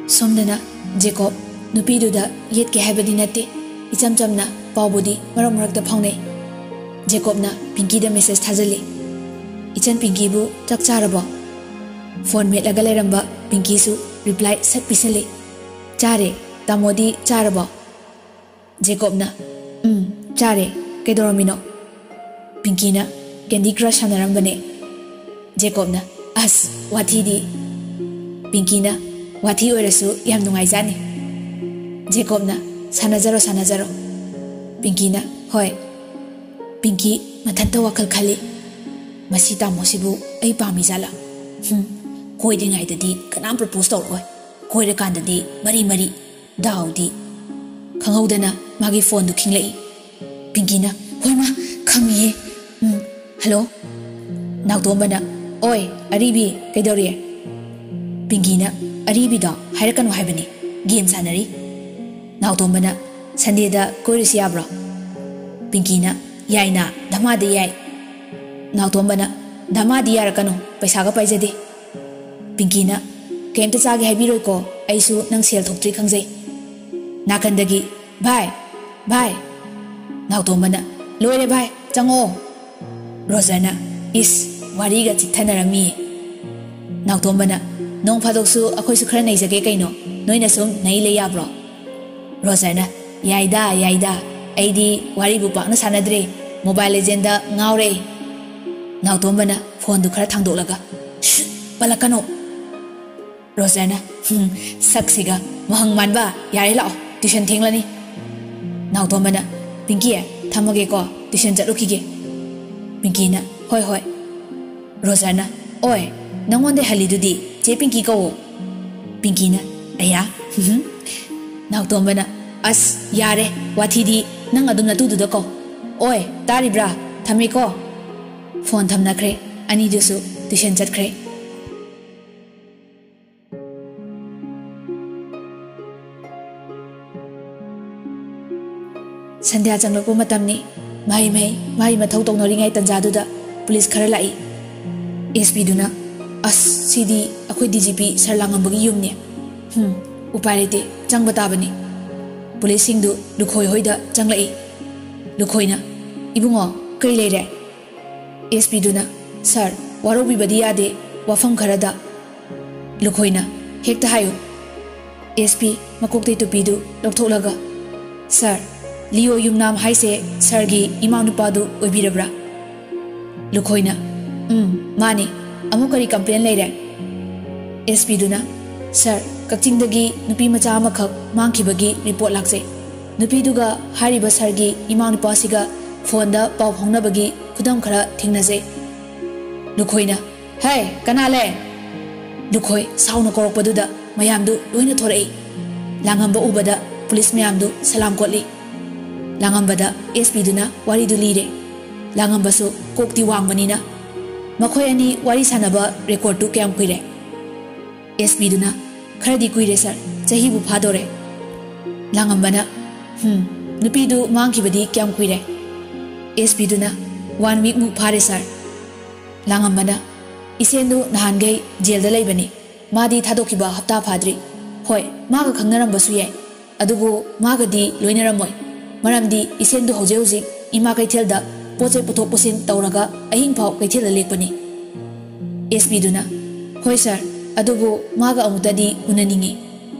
ꯁꯣꯝꯗꯅ ꯖꯦꯀꯣꯕ ꯅꯨꯄꯤꯗꯨꯗ ꯌꯦꯠꯀꯦ ꯍꯥꯏꯕꯗꯤ ꯅꯠꯇꯦ, ꯏꯆꯝ ꯆꯝꯅ ꯄꯥꯎꯕꯨꯗꯤ ꯃꯔꯛ ꯃꯔꯛꯇ ꯐꯥꯎꯅꯩ꯫ ꯖꯦꯀꯣꯕꯅ ꯄꯤꯡꯀꯤꯗ ꯃꯦꯁꯦꯖ ꯊꯥꯖꯤꯜꯂꯤ, "ꯏꯆꯟ ꯄꯤꯡꯀꯤꯕꯨ ꯆꯥꯛ ꯆꯥꯔꯕꯣ?" ꯐꯣꯟ ꯃꯦꯠꯂꯒ ꯂꯩꯔꯝꯕ ꯄꯤꯡꯀꯤꯁꯨ ꯔꯤꯄ꯭ꯂꯥꯏ ꯁꯠ ꯄꯤꯁꯜꯂꯤ, "ꯆꯥꯔꯦ, ꯇꯥꯃꯣꯗꯤ ꯆꯥꯔꯕꯣ?" ꯖꯦꯀꯣꯕꯅ, "ꯎꯝ, ꯆꯥꯔꯦ꯫ ꯀꯩꯗꯧꯔꯝꯃꯤꯅꯣ?" ꯄꯤꯡꯀꯤꯅ, "ꯀꯦꯟꯗꯤ ꯀ꯭ꯔꯁ ꯁꯥꯟꯅꯔꯝꯕꯅꯦ꯫" ꯖꯦꯀꯣꯕꯅ, "ꯑꯁ, ꯋꯥꯊꯤꯗꯤ꯫" ꯄꯤꯡꯀꯤꯅ, "ꯋꯥꯊꯤ ꯑꯣꯏꯔꯁꯨ ꯌꯥꯝ ꯅꯨꯡꯉꯥꯏꯖꯥꯠꯅꯤ꯫" ꯖꯦꯀꯣꯕꯅ, "ꯁꯥꯟꯅꯖꯔꯣ, ꯁꯥꯟꯅꯖꯔꯣ꯫" ꯄꯤꯡꯀꯤꯅ, "ꯍꯣꯏ꯫" ꯄꯤꯡꯀꯤ ꯃꯊꯟꯇ ꯋꯥꯈꯜ ꯈꯜꯂꯤ, "ꯃꯁꯤ ꯇꯥꯃꯣꯁꯤꯕꯨ ꯑꯩ ꯄꯥꯝꯃꯤ ꯖꯥꯠꯂꯥ? ꯍꯨꯝ, ꯀꯣꯏꯗ꯭ꯔꯤꯉꯩꯗꯗꯤ ꯀꯅꯥꯝ ꯄ꯭ꯔꯄꯣꯁ ꯇꯧꯔꯛꯑꯣꯏ, ꯀꯣꯏꯔꯀꯥꯟꯗꯗꯤ ꯃꯔꯤ ꯃꯔꯤ, ꯗꯥꯎꯗꯤ꯫" ꯈꯪꯍꯧꯗꯅ ꯃꯥꯒꯤ ꯐꯣꯟꯗꯨ ꯈꯤꯡꯂꯛꯏ꯫ ꯄꯤꯡꯀꯤꯅ, "ꯍꯣꯏ ꯃꯥ, ꯈꯪꯉꯤꯌꯦ꯫ ꯎꯝ, ꯍꯜꯂꯣ꯫" ꯅꯥꯎꯇꯣꯝꯕꯅ, "ꯑꯣꯏ ꯑꯔꯤꯕꯤ, ꯀꯩꯗꯧꯔꯤ?" ꯄꯤꯡꯀꯤꯅ, "ꯑꯔꯤꯕꯤꯗꯣ ꯍꯥꯏꯔꯛꯀꯅꯨ ꯍꯥꯏꯕꯅꯤ, ꯒꯦꯝ ꯁꯥꯟꯅꯔꯤ꯫" ꯅꯥꯎꯇꯣꯝꯕꯅ, "ꯁꯟꯗꯦꯗ ꯀꯣꯏꯔꯨꯁꯤ ꯌꯥꯕ꯭ꯔꯣ?" ꯄꯤꯡꯀꯤꯅ, "ꯌꯥꯏꯅ, ꯙꯃꯥꯗꯤ ꯌꯥꯏ꯫" ꯅꯥꯎꯇꯣꯝꯕꯅ, "ꯙꯃꯥꯗꯤ ꯌꯥꯔꯛꯀꯅꯨ, ꯄꯩꯁꯥꯒ ꯄꯥꯏꯖꯗꯦ꯫" ꯄꯤꯡꯀꯤꯅ, "ꯀꯩꯝꯇ ꯆꯥꯒꯦ ꯍꯥꯏꯕꯤꯔꯣꯏꯀꯣ, ꯑꯩꯁꯨ ꯅꯪ ꯁꯦꯜ ꯊꯣꯛꯇ꯭ꯔꯤ ꯈꯪꯖꯩ꯫" ꯅꯥꯀꯟꯗꯒꯤ, "ꯚꯥꯏ, ꯚꯥꯏ꯫" ꯅꯥꯎꯇꯣꯝꯕꯅ, "ꯂꯣꯏꯔꯦ ꯚꯥꯏ, ꯆꯪꯉꯛꯑꯣ꯫" ꯔꯣꯖꯔꯅ, "ꯏꯁ, ꯋꯥꯔꯤꯒ ꯆꯤꯛꯊꯅꯔꯝꯃꯤꯌꯦ꯫" ꯅꯥꯎꯇꯣꯝꯕꯅ, "ꯅꯣꯡ ꯐꯥꯗꯣꯛꯁꯨ ꯑꯩꯈꯣꯏꯁꯨ ꯈꯔ ꯅꯩꯖꯒꯦ ꯀꯩꯅꯣ, ꯅꯣꯏꯅ ꯁꯨꯝ ꯅꯩ ꯂꯩ ꯌꯥꯕ꯭ꯔꯣ?" ꯔꯣꯖꯔꯅ, "ꯌꯥꯏꯗ, ꯌꯥꯏꯗ, ꯑꯩꯗꯤ ꯋꯥꯔꯤꯕꯨ ꯄꯥꯛꯅ ꯁꯥꯟꯅꯗ꯭ꯔꯦ, ꯃꯣꯕꯥꯏꯜ ꯂꯦꯖꯦꯟꯗ ꯉꯥꯎꯔꯦ꯫" ꯅꯥꯎꯇꯣꯝꯕꯅ ꯐꯣꯟꯗꯨ ꯈꯔ ꯊꯥꯡꯗꯣꯛꯂꯒ, "ꯁꯨꯠ, ꯄꯜꯂꯛꯀꯅꯨ꯫" ꯔꯣꯖꯔꯅ, "ꯍꯨꯝ, ꯁꯛꯁꯤꯒ ꯃꯍꯪ ꯃꯥꯟꯕ, ꯌꯥꯔꯦ ꯂꯥꯛꯑꯣ, ꯇ꯭ꯌꯨꯁꯟ ꯊꯦꯡꯂꯅꯤ꯫" ꯅꯥꯎꯇꯣꯝꯕꯅ, "ꯄꯤꯡꯀꯤ, ꯊꯝꯃꯒꯦꯀꯣ, ꯇ꯭ꯌꯨꯁꯟ ꯆꯠꯂꯨꯈꯤꯒꯦ꯫" ꯄꯤꯡꯀꯤꯅ, "ꯍꯣꯏ, ꯍꯣꯏ꯫" ꯔꯣꯖꯔꯅ, "ꯑꯣꯏ, ꯅꯪꯉꯣꯟꯗ ꯍꯜꯂꯤꯗꯨꯗꯤ ꯆꯦ ꯄꯤꯡꯀꯤ ꯀꯧꯋꯣ꯫" ꯄꯤꯡꯀꯤꯅ, "ꯑꯌꯥ, ꯍꯨꯝ, ꯍꯨꯝ꯫" ꯅꯥꯎꯇꯣꯝꯕꯅ, "ꯑꯁ, ꯌꯥꯔꯦ, ꯋꯥꯊꯤꯗꯤ ꯅꯪ ꯑꯗꯨꯝ ꯅꯇꯨꯗꯨꯗ ꯀꯧ꯫ ꯑꯣꯏ, ꯇꯥꯔꯤꯕ꯭ꯔꯥ? ꯊꯝꯃꯦꯀꯣ꯫" ꯐꯣꯟ ꯊꯝꯅꯈ꯭ꯔꯦ, ꯑꯅꯤꯗꯨꯁꯨ ꯇ꯭ꯌꯨꯁꯟ ꯆꯠꯈ꯭ꯔꯦ꯫ ꯁꯟꯙ꯭ꯌꯥ ꯆꯪꯂꯛꯄ ꯃꯇꯝꯅꯤ꯫ ꯃꯍꯩ ꯃꯍꯩ ꯃꯥꯒꯤ ꯃꯊꯧ ꯇꯧꯅꯔꯤꯉꯩ ꯇꯟꯖꯥꯗꯨꯗ ꯄꯨꯂꯤꯁ ꯈꯔ ꯂꯥꯛꯏ꯫ ꯑꯦꯁ ꯄꯤꯗꯨꯅ, "ꯑꯁ, ꯁꯤꯗꯤ ꯑꯩꯈꯣꯏ ꯗꯤ ꯖꯤ ꯄꯤ ꯁꯥꯔ ꯂꯥꯡꯉꯝꯕꯒꯤ ꯌꯨꯝꯅꯦ꯫ ꯍꯨꯝ, ꯎꯄꯥꯏ ꯂꯩꯇꯦ, ꯆꯪꯕ ꯇꯥꯕꯅꯤ꯫" ꯄꯨꯂꯤꯁꯁꯤꯡꯗꯨ ꯂꯨꯈꯣꯏ ꯍꯣꯏꯗ ꯆꯪꯂꯛꯏ꯫ ꯂꯨꯈꯣꯏꯅ, "ꯏꯕꯨꯡꯉꯣ, ꯀꯔꯤ ꯂꯩꯔꯦ?" ꯑꯦꯁ ꯄꯤꯗꯨꯅ, "ꯁꯥꯔ, ꯋꯥꯔꯧꯕꯤꯕꯗꯤ ꯌꯥꯗꯦ, ꯋꯥꯐꯝ ꯈꯔꯗ꯫" ꯂꯨꯈꯣꯏꯅ, "ꯍꯦꯛꯇ ꯍꯥꯏꯌꯨ꯫" ꯑꯦꯁ ꯄꯤ ꯃꯀꯣꯛꯇꯩ ꯇꯨꯄꯤꯗꯨ ꯂꯧꯊꯣꯛꯂꯒ, "ꯁꯥꯔ, ꯂꯤꯑꯣ ꯌꯨꯝꯅꯥꯝ ꯍꯥꯏꯁꯦ ꯁꯥꯔꯒꯤ ꯏꯃꯥ ꯅꯨꯄꯥꯗꯨ ꯑꯣꯏꯕꯤꯔꯕ꯭ꯔꯥ?" ꯂꯨꯈꯣꯏꯅ, "ꯎꯝ, ꯃꯥꯅꯤ꯫ ꯑꯃꯨꯛ ꯀꯔꯤ ꯀꯝꯄ꯭ꯂꯦꯟ ꯂꯩꯔꯦ?" ꯑꯦꯁ ꯄꯤꯗꯨꯅ, "ꯁꯥꯔ, ꯀꯛꯆꯤꯡꯗꯒꯤ ꯅꯨꯄꯤ ꯃꯆꯥ ꯑꯃꯈꯛ ꯃꯥꯡꯈꯤꯕꯒꯤ ꯔꯤꯄꯣꯔꯠ ꯂꯥꯛꯆꯩ꯫ ꯅꯨꯄꯤꯗꯨꯒ ꯍꯥꯏꯔꯤꯕ ꯁꯥꯔꯒꯤ ꯏꯃꯥ ꯅꯨꯄꯥꯁꯤꯒ ꯐꯣꯟꯗ ꯄꯥꯎ ꯐꯥꯎꯅꯕꯒꯤ ꯈꯨꯗꯝ ꯈꯔ ꯊꯦꯡꯅꯖꯩ꯫ ꯂꯨꯈꯣꯏꯅ, "ꯍꯦ, ꯀꯅꯥ ꯂꯩ?" ꯂꯨꯈꯣꯏ ꯁꯥꯎꯅ ꯀꯧꯔꯛꯄꯗꯨꯗ ꯃꯌꯥꯝꯗꯨ ꯂꯣꯏꯅ ꯊꯣꯔꯛꯏ꯫ ꯂꯥꯡꯉꯝꯕ ꯎꯕꯗ ꯄꯨꯂꯤꯁ ꯃꯌꯥꯝꯗꯨ ꯁꯂꯥꯝ ꯀꯣꯠꯂꯤ꯫ ꯂꯥꯡꯉꯝꯕꯗ ꯑꯦꯁ ꯄꯤꯗꯨꯅ ꯋꯥꯔꯤꯗꯨ ꯂꯤꯔꯦ꯫ ꯂꯥꯡꯉꯝꯕꯁꯨ ꯀꯣꯛꯇꯤ ꯋꯥꯡꯕꯅꯤꯅ, "ꯃꯈꯣꯏ ꯑꯅꯤ ꯋꯥꯔꯤ ꯁꯥꯟꯅꯕ ꯔꯦꯀꯣꯔꯠꯇꯨ ꯀꯌꯥꯝ ꯀꯨꯏꯔꯦ?" ꯑꯦꯁ ꯄꯤꯗꯨꯅ, "ꯈꯔꯗꯤ ꯀꯨꯏꯔꯦ ꯁꯥꯔ, ꯆꯍꯤꯕꯨ ꯐꯥꯗꯣꯔꯦ꯫" ꯂꯥꯡꯉꯝꯕꯅ, "ꯍꯝ, ꯅꯨꯄꯤꯗꯨ ꯃꯥꯡꯈꯤꯕꯗꯤ ꯀꯌꯥꯝ ꯀꯨꯏꯔꯦ?" ꯑꯦꯁ ꯄꯤꯗꯨꯅ, "ꯋꯥꯟ ꯋꯤꯛꯃꯨꯛ ꯐꯥꯔꯦ ꯁꯥꯔ꯫" ꯂꯥꯡꯉꯝꯕꯅ, "ꯏꯁꯦꯟꯗꯨ ꯅꯍꯥꯟꯈꯩ ꯖꯦꯜꯗ ꯂꯩꯕꯅꯤ, ꯃꯥꯗꯤ ꯊꯥꯗꯣꯛꯈꯤꯕ ꯍꯞꯇꯥ ꯐꯥꯗ꯭ꯔꯤ꯫ ꯍꯣꯏ, ꯃꯥꯒ ꯈꯪꯅꯔꯝꯕꯁꯨ ꯌꯥꯏ, ꯑꯗꯨꯕꯨ ꯃꯥꯒꯗꯤ ꯂꯣꯏꯅꯔꯝꯃꯣꯏ, ꯃꯔꯝꯗꯤ ꯏꯁꯦꯟꯗꯨ ꯍꯧꯖꯤꯛ ꯍꯧꯖꯤꯛ ꯏꯃꯥ ꯀꯩꯊꯦꯜꯗ ꯄꯣꯠ ꯆꯩ ꯄꯨꯊꯣꯛ ꯄꯨꯁꯤꯟ ꯇꯧꯔꯒ ꯑꯍꯤꯡ ꯐꯥꯎ ꯀꯩꯊꯦꯜꯗ ꯂꯦꯛꯄꯅꯤ꯫" ꯑꯦꯁ ꯄꯤꯗꯨꯅ, "ꯍꯣꯏ ꯁꯥꯔ, ꯑꯗꯨꯕꯨ ꯃꯥꯒ ꯑꯃꯨꯛꯇꯗꯤ ꯎꯅꯅꯤꯡꯏ꯫"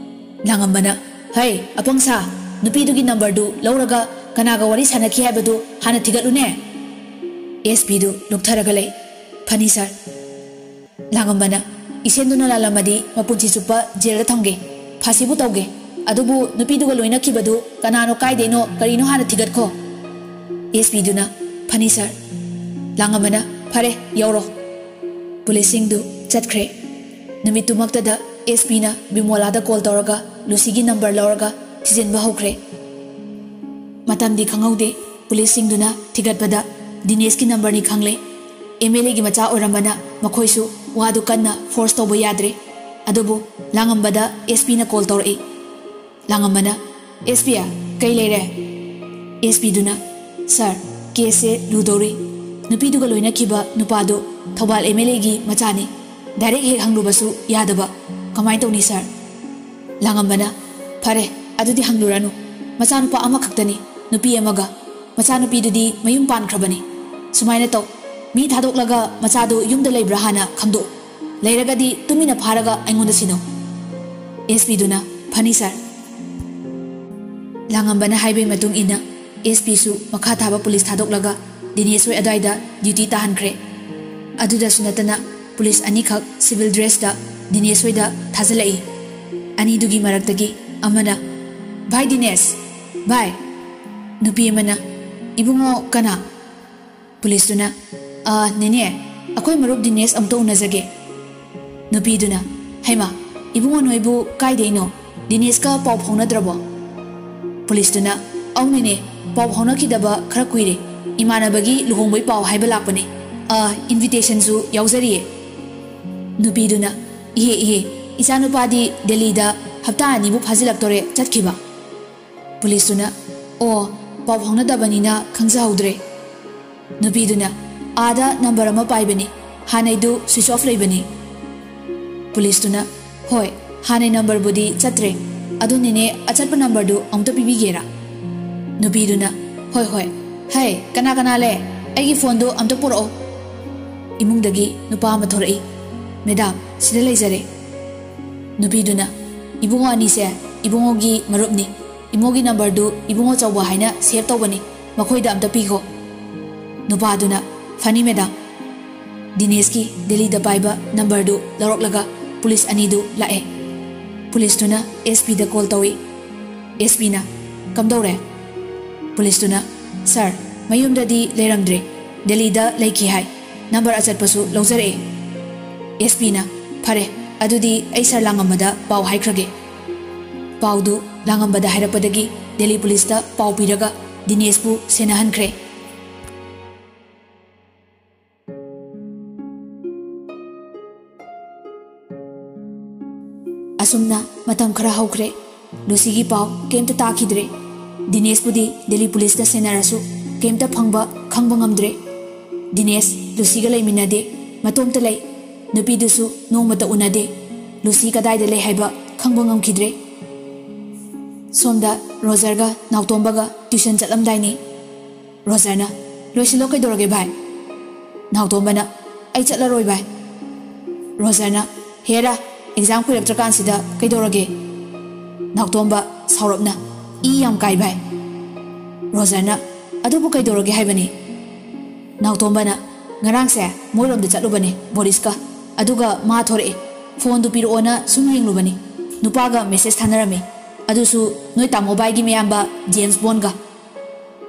ꯂꯥꯡꯉꯝꯕꯅ, "ꯍꯩ, ꯑꯄꯪ ꯁꯥ, ꯅꯨꯄꯤꯗꯨꯒꯤ ꯅꯝꯕꯔꯗꯨ ꯂꯧꯔꯒ ꯀꯅꯥꯒ ꯋꯥꯔꯤ ꯁꯥꯟꯅꯈꯤ ꯍꯥꯏꯕꯗꯨ ꯍꯥꯟꯅ ꯊꯤꯒꯠꯂꯨꯅꯦ꯫" ꯑꯦꯁ ꯄꯤꯗꯨ ꯂꯨꯞꯊꯔꯒ ꯂꯩ꯫ "ꯐꯅꯤ ꯁꯥꯔ꯫" ꯂꯥꯡꯉꯝꯕꯅ, "ꯏꯁꯦꯟꯗꯨꯅ ꯂꯥꯜꯂꯝꯃꯗꯤ ꯃꯄꯨꯟꯁꯤ ꯆꯨꯞꯄ ꯖꯦꯜꯗ ꯊꯝꯒꯦ, ꯐꯥꯁꯤꯕꯨ ꯇꯧꯒꯦ꯫ ꯑꯗꯨꯕꯨ ꯅꯨꯄꯤꯗꯨꯒ ꯂꯣꯏꯅꯈꯤꯕꯗꯨ ꯀꯅꯥꯅꯣ, ꯀꯥꯏꯗꯩꯅꯣ, ꯀꯔꯤꯅꯣ ꯍꯥꯟꯅ ꯊꯤꯒꯠꯈꯣ꯫" ꯑꯦꯁ ꯄꯤꯗꯨꯅ, "ꯐꯅꯤ ꯁꯥꯔ꯫" ꯂꯥꯡꯉꯝꯕꯅ, "ꯐꯔꯦ, ꯌꯧꯔꯣ꯫" ꯄꯨꯂꯤꯁꯁꯤꯡꯗꯨ ꯆꯠꯈ꯭ꯔꯦ꯫ ꯅꯨꯃꯤꯠꯇꯨꯃꯛꯇꯗ ꯑꯦꯁ ꯄꯤꯅ ꯕꯤꯃꯣꯂꯥꯗ ꯀꯣꯜ ꯇꯧꯔꯒ ꯂꯨꯁꯤꯒꯤ ꯅꯝꯕꯔ ꯂꯧꯔꯒ ꯊꯤꯖꯤꯟꯕ ꯍꯧꯈ꯭ꯔꯦ꯫ ꯃꯇꯝꯗꯤ ꯈꯪꯍꯧꯗꯦ꯫ ꯄꯨꯂꯤꯁꯁꯤꯡꯗꯨꯅ ꯊꯤꯒꯠꯄꯗ ꯗꯤꯅꯦꯁꯀꯤ ꯅꯝꯕꯔꯅꯤ ꯈꯪꯂꯦ꯫ ꯑꯦꯝ ꯑꯦꯜ ꯑꯦꯒꯤ ꯃꯆꯥ ꯑꯣꯏꯔꯝꯕꯅ ꯃꯈꯣꯏꯁꯨ ꯋꯥꯗꯨ ꯀꯟꯅ ꯐꯣꯔꯁ ꯇꯧꯕ ꯌꯥꯗ꯭ꯔꯦ꯫ ꯑꯗꯨꯕꯨ ꯂꯥꯡꯉꯝꯕꯗ ꯑꯦꯁ ꯄꯤꯅ ꯀꯣꯜ ꯇꯧꯔꯛꯏ꯫ ꯂꯥꯡꯉꯝꯕꯅ, "ꯑꯦꯁ ꯄꯤ, ꯀꯩ ꯂꯩꯔꯦ?" ꯑꯦꯁ ꯄꯤꯗꯨꯅ, "ꯁꯥꯔ, ꯀꯦꯁꯁꯦ ꯂꯨꯗꯧꯔꯤ꯫ ꯅꯨꯄꯤꯗꯨꯒ ꯂꯣꯏꯅꯈꯤꯕ ꯅꯨꯄꯥꯗꯨ ꯊꯧꯕꯥꯜ ꯑꯦꯝ ꯑꯦꯜ ꯑꯦꯒꯤ ꯃꯆꯥꯅꯤ꯫ ꯗꯥꯏꯔꯦꯛ ꯍꯦꯛ ꯍꯪꯂꯨꯕꯁꯨ ꯌꯥꯗꯕ꯫ ꯀꯃꯥꯏꯅ ꯇꯧꯅꯤ ꯁꯥꯔ?" ꯂꯥꯡꯉꯝꯕꯅ, "ꯐꯔꯦ, ꯑꯗꯨꯗꯤ ꯍꯪꯂꯨꯔꯅꯨ꯫ ꯃꯆꯥꯅꯨꯄꯥ ꯑꯃꯈꯛꯇꯅꯤ, ꯅꯨꯄꯤ ꯑꯃꯒ꯫ ꯃꯆꯥꯅꯨꯄꯤꯗꯨꯗꯤ ꯃꯌꯨꯝ ꯄꯥꯟꯈ꯭ꯔꯕꯅꯤ꯫ ꯁꯨꯃꯥꯏꯅ ꯇꯧ, ꯃꯤ ꯊꯥꯗꯣꯛꯂꯒ ꯃꯆꯥꯗꯨ ꯌꯨꯝꯗ ꯂꯩꯕ꯭ꯔꯥ ꯍꯥꯟꯅ ꯈꯪꯗꯣꯛꯎ꯫ ꯂꯩꯔꯒꯗꯤ ꯇꯨꯃꯤꯟꯅ ꯐꯥꯔꯒ ꯑꯩꯉꯣꯟꯗ ꯁꯤꯟꯅꯧ꯫" ꯑꯦꯁ ꯄꯤꯗꯨꯅ, "ꯐꯅꯤ ꯁꯥꯔ꯫" ꯂꯥꯡꯉꯝꯕꯅ ꯍꯥꯏꯕꯒꯤ ꯃꯇꯨꯡ ꯏꯟꯅ ꯑꯦꯁ ꯄꯤꯁꯨ ꯃꯈꯥ ꯊꯥꯕ ꯄꯨꯂꯤꯁ ꯊꯥꯗꯣꯛꯂꯒ ꯗꯤꯅꯦꯁ ꯍꯣꯏ ꯑꯗꯨꯋꯥꯏꯗ ꯗ꯭ꯌꯨꯇꯤ ꯇꯥꯍꯟꯈ꯭ꯔꯦ꯫ ꯑꯗꯨꯗꯁꯨ ꯅꯠꯇꯅ ꯄꯨꯂꯤꯁ ꯑꯅꯤꯈꯛ ꯁꯤꯚꯤꯜ ꯗ꯭ꯔꯦꯁꯇ ꯗꯤꯅꯦꯁ ꯍꯣꯏꯗ ꯊꯥꯖꯤꯜꯂꯛꯏ꯫ ꯑꯅꯤꯗꯨꯒꯤ ꯃꯔꯛꯇꯒꯤ ꯑꯃꯅ, "ꯚꯥꯏ ꯗꯤꯅꯦꯁ, ꯚꯥꯏ!" ꯅꯨꯄꯤ ꯑꯃꯅ, "ꯏꯕꯨꯡꯉꯣ, ꯀꯅꯥ?" ꯄꯨꯂꯤꯁꯇꯨꯅ, "ꯑ, ꯅꯦꯅꯦ, ꯑꯩꯈꯣꯏ ꯃꯔꯨꯞ ꯗꯤꯅꯦꯁ ꯑꯃꯨꯛꯇ ꯎꯅꯖꯒꯦ꯫" ꯅꯨꯄꯤꯗꯨꯅ, "ꯍꯩꯃꯥ, ꯏꯕꯨꯡꯉꯣ ꯅꯣꯏꯕꯨ ꯀꯥꯏꯗꯩꯅꯣ? ꯗꯤꯅꯦꯁꯀ ꯄꯥꯎ ꯐꯥꯎꯅꯗ꯭ꯔꯕꯣ?" ꯄꯨꯂꯤꯁꯇꯨꯅ, "ꯑꯧ ꯅꯦꯅꯦ, ꯄꯥꯎ ꯐꯥꯎꯅꯈꯤꯗꯕ ꯈꯔ ꯀꯨꯏꯔꯦ꯫ ꯏꯃꯥꯟꯅꯕꯒꯤ ꯂꯨꯍꯣꯡꯕꯩ ꯄꯥꯎ ꯍꯥꯏꯕ ꯂꯥꯛꯄꯅꯦ꯫ ꯑ, invitation ꯁꯨ ꯌꯥꯎꯖꯔꯤꯌꯦ꯫" ꯅꯨꯄꯤꯗꯨꯅ, "ꯏꯍꯦ, ꯏꯍꯦ, ꯏꯆꯥꯅꯨꯄꯥꯗꯤ ꯗꯦꯜꯂꯤꯗ ꯍꯞꯇꯥ ꯑꯅꯤꯕꯨ ꯐꯥꯖꯤꯜꯂꯛꯇꯣꯔꯦ ꯆꯠꯈꯤꯕ꯫" ꯄꯨꯂꯤꯁꯇꯨꯅ, "ꯑꯣ, ꯄꯥꯎ ꯐꯥꯎꯅꯗꯕꯅꯤꯅ ꯈꯪꯖꯍꯧꯗ꯭ꯔꯦ꯫" ꯅꯨꯄꯤꯗꯨꯅ, "ꯑꯥꯗ ꯅꯝꯕꯔ ꯑꯃ ꯄꯥꯏꯕꯅꯤ, ꯍꯥꯟꯅꯩꯗꯨ switch off ꯂꯩꯕꯅꯤ꯫" ꯄꯨꯂꯤꯁꯇꯨꯅ, "ꯍꯣꯏ, ꯍꯥꯟꯅꯩ ꯅꯝꯕꯔꯕꯨꯗꯤ ꯆꯠꯇ꯭ꯔꯦ꯫ ꯑꯗꯨꯅꯤꯅꯦ, ꯑꯆꯠꯄ ꯅꯝꯕꯔꯗꯨ ꯑꯃꯨꯛꯇ ꯄꯤꯕꯤꯒꯦꯔꯥ?" ꯅꯨꯄꯤꯗꯨꯅ, "ꯍꯣꯏ, ꯍꯣꯏ꯫ ꯍꯩ, ꯀꯅꯥ ꯀꯅꯥ ꯂꯩ? ꯑꯩꯒꯤ ꯐꯣꯟꯗꯨ ꯑꯃꯨꯛꯇ ꯄꯨꯔꯛꯑꯣ꯫" ꯏꯃꯨꯡꯗꯒꯤ ꯅꯨꯄꯥ ꯑꯃ ꯊꯣꯔꯛꯏ꯫ "ꯃꯦꯗꯥꯝ, ꯁꯤꯗ ꯂꯩꯖꯔꯦ꯫" ꯅꯨꯄꯤꯗꯨꯅ, "ꯏꯕꯨꯡꯉꯣ ꯑꯅꯤꯁꯦ ꯏꯕꯨꯡꯉꯣꯒꯤ ꯃꯔꯨꯞꯅꯤ꯫ ꯏꯃꯣꯒꯤ ꯅꯝꯕꯔꯗꯨ ꯏꯕꯨꯡꯉꯣ ꯆꯧꯕ ꯍꯥꯏꯅ save ꯇꯧꯕꯅꯤ, ꯃꯈꯣꯏꯗ ꯑꯝꯇ ꯄꯤꯈꯣ꯫" ꯅꯨꯄꯥꯗꯨꯅ, "ꯐꯅꯤ ꯃꯦꯗꯥꯝ꯫" ꯗꯤꯅꯦꯁꯀꯤ ꯗꯦꯜꯂꯤꯗ ꯄꯥꯏꯕ ꯅꯝꯕꯔꯗꯨ ꯂꯧꯔꯛꯂꯒ ꯄꯨꯂꯤꯁ ꯑꯅꯤꯗꯨ ꯂꯥꯛꯑꯦ꯫ ꯄꯨꯂꯤꯁꯇꯨꯅ S P ꯗ call ꯇꯧꯏ꯫ S P ꯅ, "ꯀꯝꯗꯧꯔꯦ?" ꯄꯨꯂꯤꯁꯇꯨꯅ, "ꯁꯥꯔ, ꯃꯌꯨꯝꯗꯗꯤ ꯂꯩꯔꯝꯗ꯭ꯔꯦ, ꯗꯦꯜꯂꯤꯗ ꯂꯩꯈꯤ ꯍꯥꯏ꯫ ꯅꯝꯕꯔ ꯑꯆꯠꯄꯁꯨ ꯂꯧꯖꯔꯛꯑꯦ꯫" S P ꯅ, "ꯐꯔꯦ, ꯑꯗꯨꯗꯤ ꯑꯩ ꯁꯥꯔ ꯂꯥꯡꯉꯝꯕꯗ ꯄꯥꯎ ꯍꯥꯏꯈ꯭ꯔꯒꯦ꯫" ꯄꯥꯎꯗꯨ ꯂꯥꯡꯉꯝꯕꯗ ꯍꯥꯏꯔꯛꯄꯗꯒꯤ ꯗꯦꯜꯂꯤ ꯄꯨꯂꯤꯁꯇ ꯄꯥꯎ ꯄꯤꯔꯒ ꯗꯤꯅꯦꯁꯄꯨ ꯁꯦꯟꯅꯍꯟꯈ꯭ꯔꯦ꯫ ꯑꯁꯨꯝꯅ ꯃꯇꯝ ꯈꯔ ꯍꯧꯈ꯭ꯔꯦ꯫ ꯂꯨꯁꯤꯒꯤ ꯄꯥꯎ ꯀꯩꯝꯇ ꯇꯥꯈꯤꯗ꯭ꯔꯦ꯫ ꯗꯤꯅꯦꯁꯄꯨꯗꯤ ꯗꯦꯜꯂꯤ ꯄꯨꯂꯤꯁꯇ ꯁꯦꯟꯅꯔꯁꯨ ꯀꯩꯝꯇ ꯐꯪꯕ, ꯈꯪꯕ ꯉꯝꯗ꯭ꯔꯦ꯫ ꯗꯤꯅꯦꯁ ꯂꯨꯁꯤꯒ ꯂꯩꯃꯤꯟꯅꯗꯦ, ꯃꯇꯣꯝꯇ ꯂꯩ꯫ ꯅꯨꯄꯤꯗꯨꯁꯨ ꯅꯣꯡꯃꯇ ꯎꯅꯗꯦ꯫ ꯂꯨꯁꯤ ꯀꯗꯥꯏꯗ ꯂꯩ ꯍꯥꯏꯕ ꯈꯪꯕ ꯉꯝꯈꯤꯗ꯭ꯔꯦ꯫ ꯁꯣꯝꯗ ꯔꯣꯖꯔꯒ ꯅꯥꯎꯇꯣꯝꯕꯒ tuition ꯆꯠꯂꯝꯗꯥꯏꯅꯤ꯫ ꯔꯣꯖꯔꯅ, "ꯂꯣꯏꯁꯤꯜꯂꯣ, ꯀꯩꯗꯧꯔꯒꯦ ꯚꯥꯏ?" ꯅꯥꯎꯇꯣꯝꯕꯅ, "ꯑꯩ ꯆꯠꯂꯔꯣꯏ ꯚꯥꯏ꯫" ꯔꯣꯖꯔꯅ, "ꯍꯦꯔꯥ, exam ꯀꯨꯏꯔꯛꯇ꯭ꯔꯀꯥꯟꯁꯤꯗ ꯀꯩꯗꯧꯔꯒꯦ?" ꯅꯥꯎꯇꯣꯝꯕ ꯁꯥꯎꯔꯞꯅ, "ꯏ ꯌꯥꯝ ꯀꯥꯏ ꯚꯥꯏ꯫" ꯔꯣꯖꯔꯅ, "ꯑꯗꯨꯕꯨ ꯀꯩꯗꯧꯔꯒꯦ ꯍꯥꯏꯕꯅꯤ?" ꯅꯥꯎꯇꯣꯝꯕꯅ, "ꯉꯔꯥꯡꯁꯦ ꯃꯣꯏꯔꯣꯝꯗ ꯆꯠꯂꯨꯕꯅꯦ ꯕꯣꯔꯤꯁꯀ꯫ ꯑꯗꯨꯒ ꯃꯥ ꯊꯣꯔꯛꯑꯦ꯫ ꯐꯣꯟꯗꯨ ꯄꯤꯔꯛꯑꯣꯅ ꯁꯨꯝ ꯌꯦꯡꯂꯨꯕꯅꯤ꯫ ꯅꯨꯄꯥꯒ ꯃꯦꯁꯦꯖ ꯊꯥꯅꯔꯝꯃꯤ꯫ ꯑꯗꯨꯁꯨ ꯅꯣꯏ ꯇꯥꯃꯣ ꯕꯥꯏꯒꯤ ꯃꯌꯥꯝꯕ ꯖꯦꯝꯁ ꯕꯣꯟꯒ꯫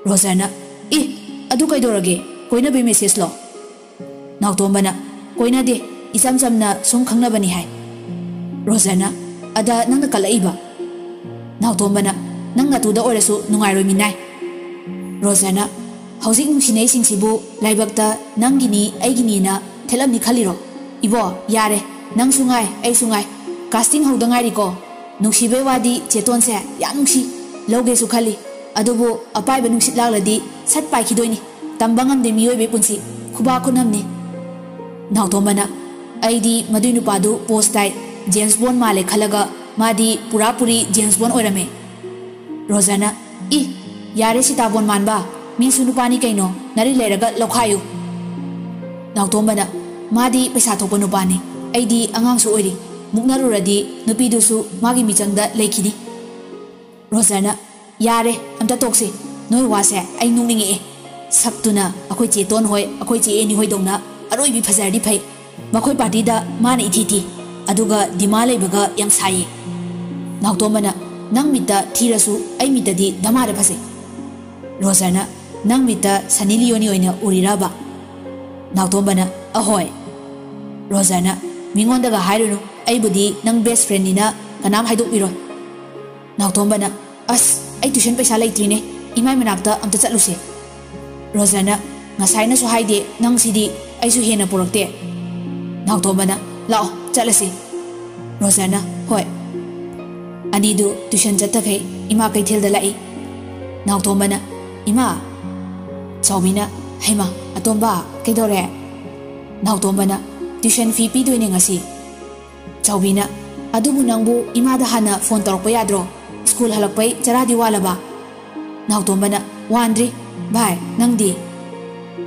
ꯔꯣꯖꯔꯅ, "ꯑꯦ, ꯑꯗꯨ ꯀꯩꯗꯧꯔꯒꯦ? ꯀꯣꯏꯅꯕꯩ ꯃꯦꯁꯦꯖꯂꯣ?" ꯅꯥꯎꯇꯣꯝꯕꯅ, "ꯀꯣꯏꯅꯗꯦ, ꯏꯆꯝ ꯆꯝꯅ ꯁꯨꯝ ꯈꯪꯅꯕꯅꯤ" ꯍꯥꯏ꯫ ꯔꯣꯖꯔꯅ, "ꯑꯗ ꯅꯪꯅ ꯀꯜꯂꯛꯏꯕ?" ꯅꯥꯎꯇꯣꯝꯕꯅ, "ꯅꯪ ꯅꯇꯨꯗ ꯑꯣꯏꯔꯁꯨ ꯅꯨꯡꯉꯥꯏꯔꯣꯏ ꯃꯤꯅꯥꯏ꯫" ꯔꯣꯖꯔꯅ, "ꯍꯧꯖꯤꯛ ꯅꯨꯡꯁꯤꯅꯩꯁꯤꯡꯁꯤꯕꯨ ꯂꯥꯏꯕꯛꯇ ꯅꯪꯒꯤꯅꯤ ꯑꯩꯒꯤꯅꯤꯅ ꯊꯦꯠꯂꯝꯅꯤ ꯈꯜꯂꯤꯔꯣ? ꯏꯕꯣ, ꯌꯥꯔꯦ, ꯅꯪꯁꯨ ꯉꯥꯏ ꯑꯩꯁꯨ ꯉꯥꯏ, ꯀꯥꯁꯇꯤꯡ ꯍꯧꯗ ꯉꯥꯏꯔꯤꯀꯣ꯫ ꯅꯨꯡꯁꯤꯕꯩ ꯋꯥꯗꯤ ꯆꯦꯇꯣꯟꯁꯦ ꯌꯥꯝ ꯅꯨꯡꯁꯤ, ꯂꯧꯒꯦꯁꯨ ꯈꯜꯂꯤ꯫ ꯑꯗꯨꯕꯨ ꯑꯄꯥꯏꯕ ꯅꯨꯡꯁꯤꯠ ꯂꯥꯛꯂꯗꯤ ꯁꯠ ꯄꯥꯏꯈꯤꯗꯣꯏꯅꯤ꯫ ꯇꯝꯕ ꯉꯝꯗꯦ ꯃꯤꯑꯣꯏꯕꯩ ꯄꯨꯟꯁꯤ, ꯈꯨꯕꯥꯛ ꯈꯨꯅꯝꯅꯤ꯫" ꯅꯥꯎꯇꯣꯝꯕꯅ, "ꯑꯩꯗꯤ ꯃꯗꯨꯏ ꯅꯨꯄꯥꯗꯨ ꯄꯣꯁ ꯇꯥꯏ, ꯖꯦꯝꯁ ꯕꯣꯟ ꯃꯥꯜꯂꯦ ꯈꯜꯂꯒ ꯃꯥꯗꯤ ꯄꯨꯔꯥ ꯄꯨꯔꯤ ꯖꯦꯝꯁ ꯕꯣꯟ ꯑꯣꯏꯔꯝꯃꯦ꯫" ꯔꯣꯖꯔꯅ, "ꯏ, ꯌꯥꯔꯦ ꯁꯤꯇꯥꯕꯣꯟ ꯃꯥꯟꯕ, ꯃꯤꯁꯨ ꯅꯨꯄꯥꯅꯤ ꯀꯩꯅꯣ, ꯅꯔꯤ ꯂꯩꯔꯒ ꯂꯧꯈꯥꯏꯌꯨ꯫" ꯅꯥꯎꯇꯣꯝꯕꯅ, "ꯃꯥꯗꯤ ꯄꯩꯁꯥ ꯊꯣꯛꯄ ꯅꯨꯄꯥꯅꯤ, ꯑꯩꯗꯤ ꯑꯉꯥꯡꯁꯨ ꯑꯣꯏꯔꯤ, ꯃꯨꯛꯅꯔꯨꯔꯗꯤ ꯅꯨꯄꯤꯗꯨꯁꯨ ꯃꯥꯒꯤ ꯃꯤꯆꯪꯗ ꯂꯩꯈꯤꯅꯤ꯫" ꯔꯣꯖꯔꯅ, "ꯌꯥꯔꯦ, ꯑꯝꯇ ꯇꯣꯛꯁꯤ, ꯅꯣꯏ ꯋꯥꯁꯦ ꯑꯩ ꯅꯣꯛꯅꯤꯡꯉꯛꯑꯦ꯫ ꯁꯛꯇꯨꯅ ꯑꯩꯈꯣꯏ ꯆꯦꯇꯣꯟ ꯍꯣꯏ, ꯑꯩꯈꯣꯏ ꯆꯦ ꯑꯦꯅꯤ ꯍꯣꯏꯗꯧꯅ ꯑꯔꯣꯏꯕꯤ ꯐꯖꯔꯗꯤ ꯐꯩ, ꯃꯈꯣꯏ ꯄꯥꯔꯇꯤꯗ ꯃꯥꯅ ꯏꯊꯤ ꯊꯤ, ꯑꯗꯨꯒ ꯗꯤꯃꯥ ꯂꯩꯕꯒ ꯌꯥꯝ ꯁꯥꯏꯌꯦ꯫" ꯅꯥꯎꯇꯣꯝꯕꯅ, "ꯅꯪ ꯃꯤꯠꯇ ꯊꯤꯔꯁꯨ ꯑꯩ ꯃꯤꯠꯇꯗꯤ ꯙꯃꯥꯗ ꯐꯖꯩ꯫" ꯔꯣꯖꯔꯅ, "ꯅꯪ ꯃꯤꯠꯇ ꯁꯅꯤ ꯂꯤꯌꯣꯅꯤ ꯑꯣꯏꯅ ꯎꯔꯤꯔꯕ?" ꯅꯥꯎꯇꯣꯝꯕꯅ, "ꯑꯍꯣꯏ꯫" ꯔꯣꯖꯔꯅ, "ꯃꯤꯉꯣꯟꯗꯒ ꯍꯥꯏꯔꯨꯅꯨ, ꯑꯩꯕꯨꯗꯤ ꯅꯪ ꯕꯦꯁ ꯐ꯭ꯔꯦꯟꯅꯤꯅ ꯀꯅꯥꯝ ꯍꯥꯏꯗꯣꯛꯄꯤꯔꯣꯏ꯫" ꯅꯥꯎꯇꯣꯝꯕꯅ, "ꯑꯁ, ꯑꯩ ꯇ꯭ꯌꯨꯁꯟ ꯄꯩꯁꯥ ꯂꯩꯇ꯭ꯔꯤꯅꯦ, ꯏꯃꯥꯏ ꯃꯅꯥꯛꯇ ꯑꯝꯇ ꯆꯠꯂꯨꯁꯦ꯫" ꯔꯣꯖꯔꯅ, "ꯉꯁꯥꯏꯅꯁꯨ ꯍꯥꯏꯗꯦ, ꯅꯪꯁꯤꯗꯤ ꯑꯩꯁꯨ ꯍꯦꯟꯅ ꯄꯨꯔꯛꯇꯦ꯫" ꯅꯥꯎꯇꯣꯝꯕꯅ, "ꯂꯥꯛꯑꯣ, ꯆꯠꯂꯁꯤ꯫" ꯔꯣꯖꯔꯅ, "ꯍꯣꯏ꯫" ꯑꯅꯤꯗꯨ ꯇ꯭ꯌꯨꯁꯟ ꯆꯠꯇꯈꯩ ꯏꯃꯥ ꯀꯩꯊꯦꯜꯗ ꯂꯥꯛꯏ꯫ ꯅꯥꯎꯇꯣꯝꯕꯅ, "ꯏꯃꯥ!" ꯆꯥꯎꯕꯤꯅ, "ꯍꯩꯃꯥ, ꯑꯇꯣꯝꯕ, ꯀꯩꯗꯧꯔꯦ?" ꯅꯥꯎꯇꯣꯝꯕꯅ, "ꯇ꯭ꯌꯨꯁꯟ ꯐꯤ ꯄꯤꯗꯣꯏꯅꯦ ꯉꯁꯤ꯫" ꯆꯥꯎꯕꯤꯅ, "ꯑꯗꯨꯕꯨ ꯅꯪꯕꯨ ꯏꯃꯥꯗ ꯍꯥꯟꯅ ꯐꯣꯟ ꯇꯧꯔꯛꯄ ꯌꯥꯗ꯭ꯔꯣ? ꯁ꯭ꯀꯨꯜ ꯍꯜꯂꯛꯄꯩ ꯆꯔꯥꯗꯤ ꯋꯥꯠꯂꯕ?" ꯅꯥꯎꯇꯣꯝꯕꯅ, "ꯋꯥꯟꯗ꯭ꯔꯤ꯫ ꯚꯥꯏ, ꯅꯪꯗꯤ?"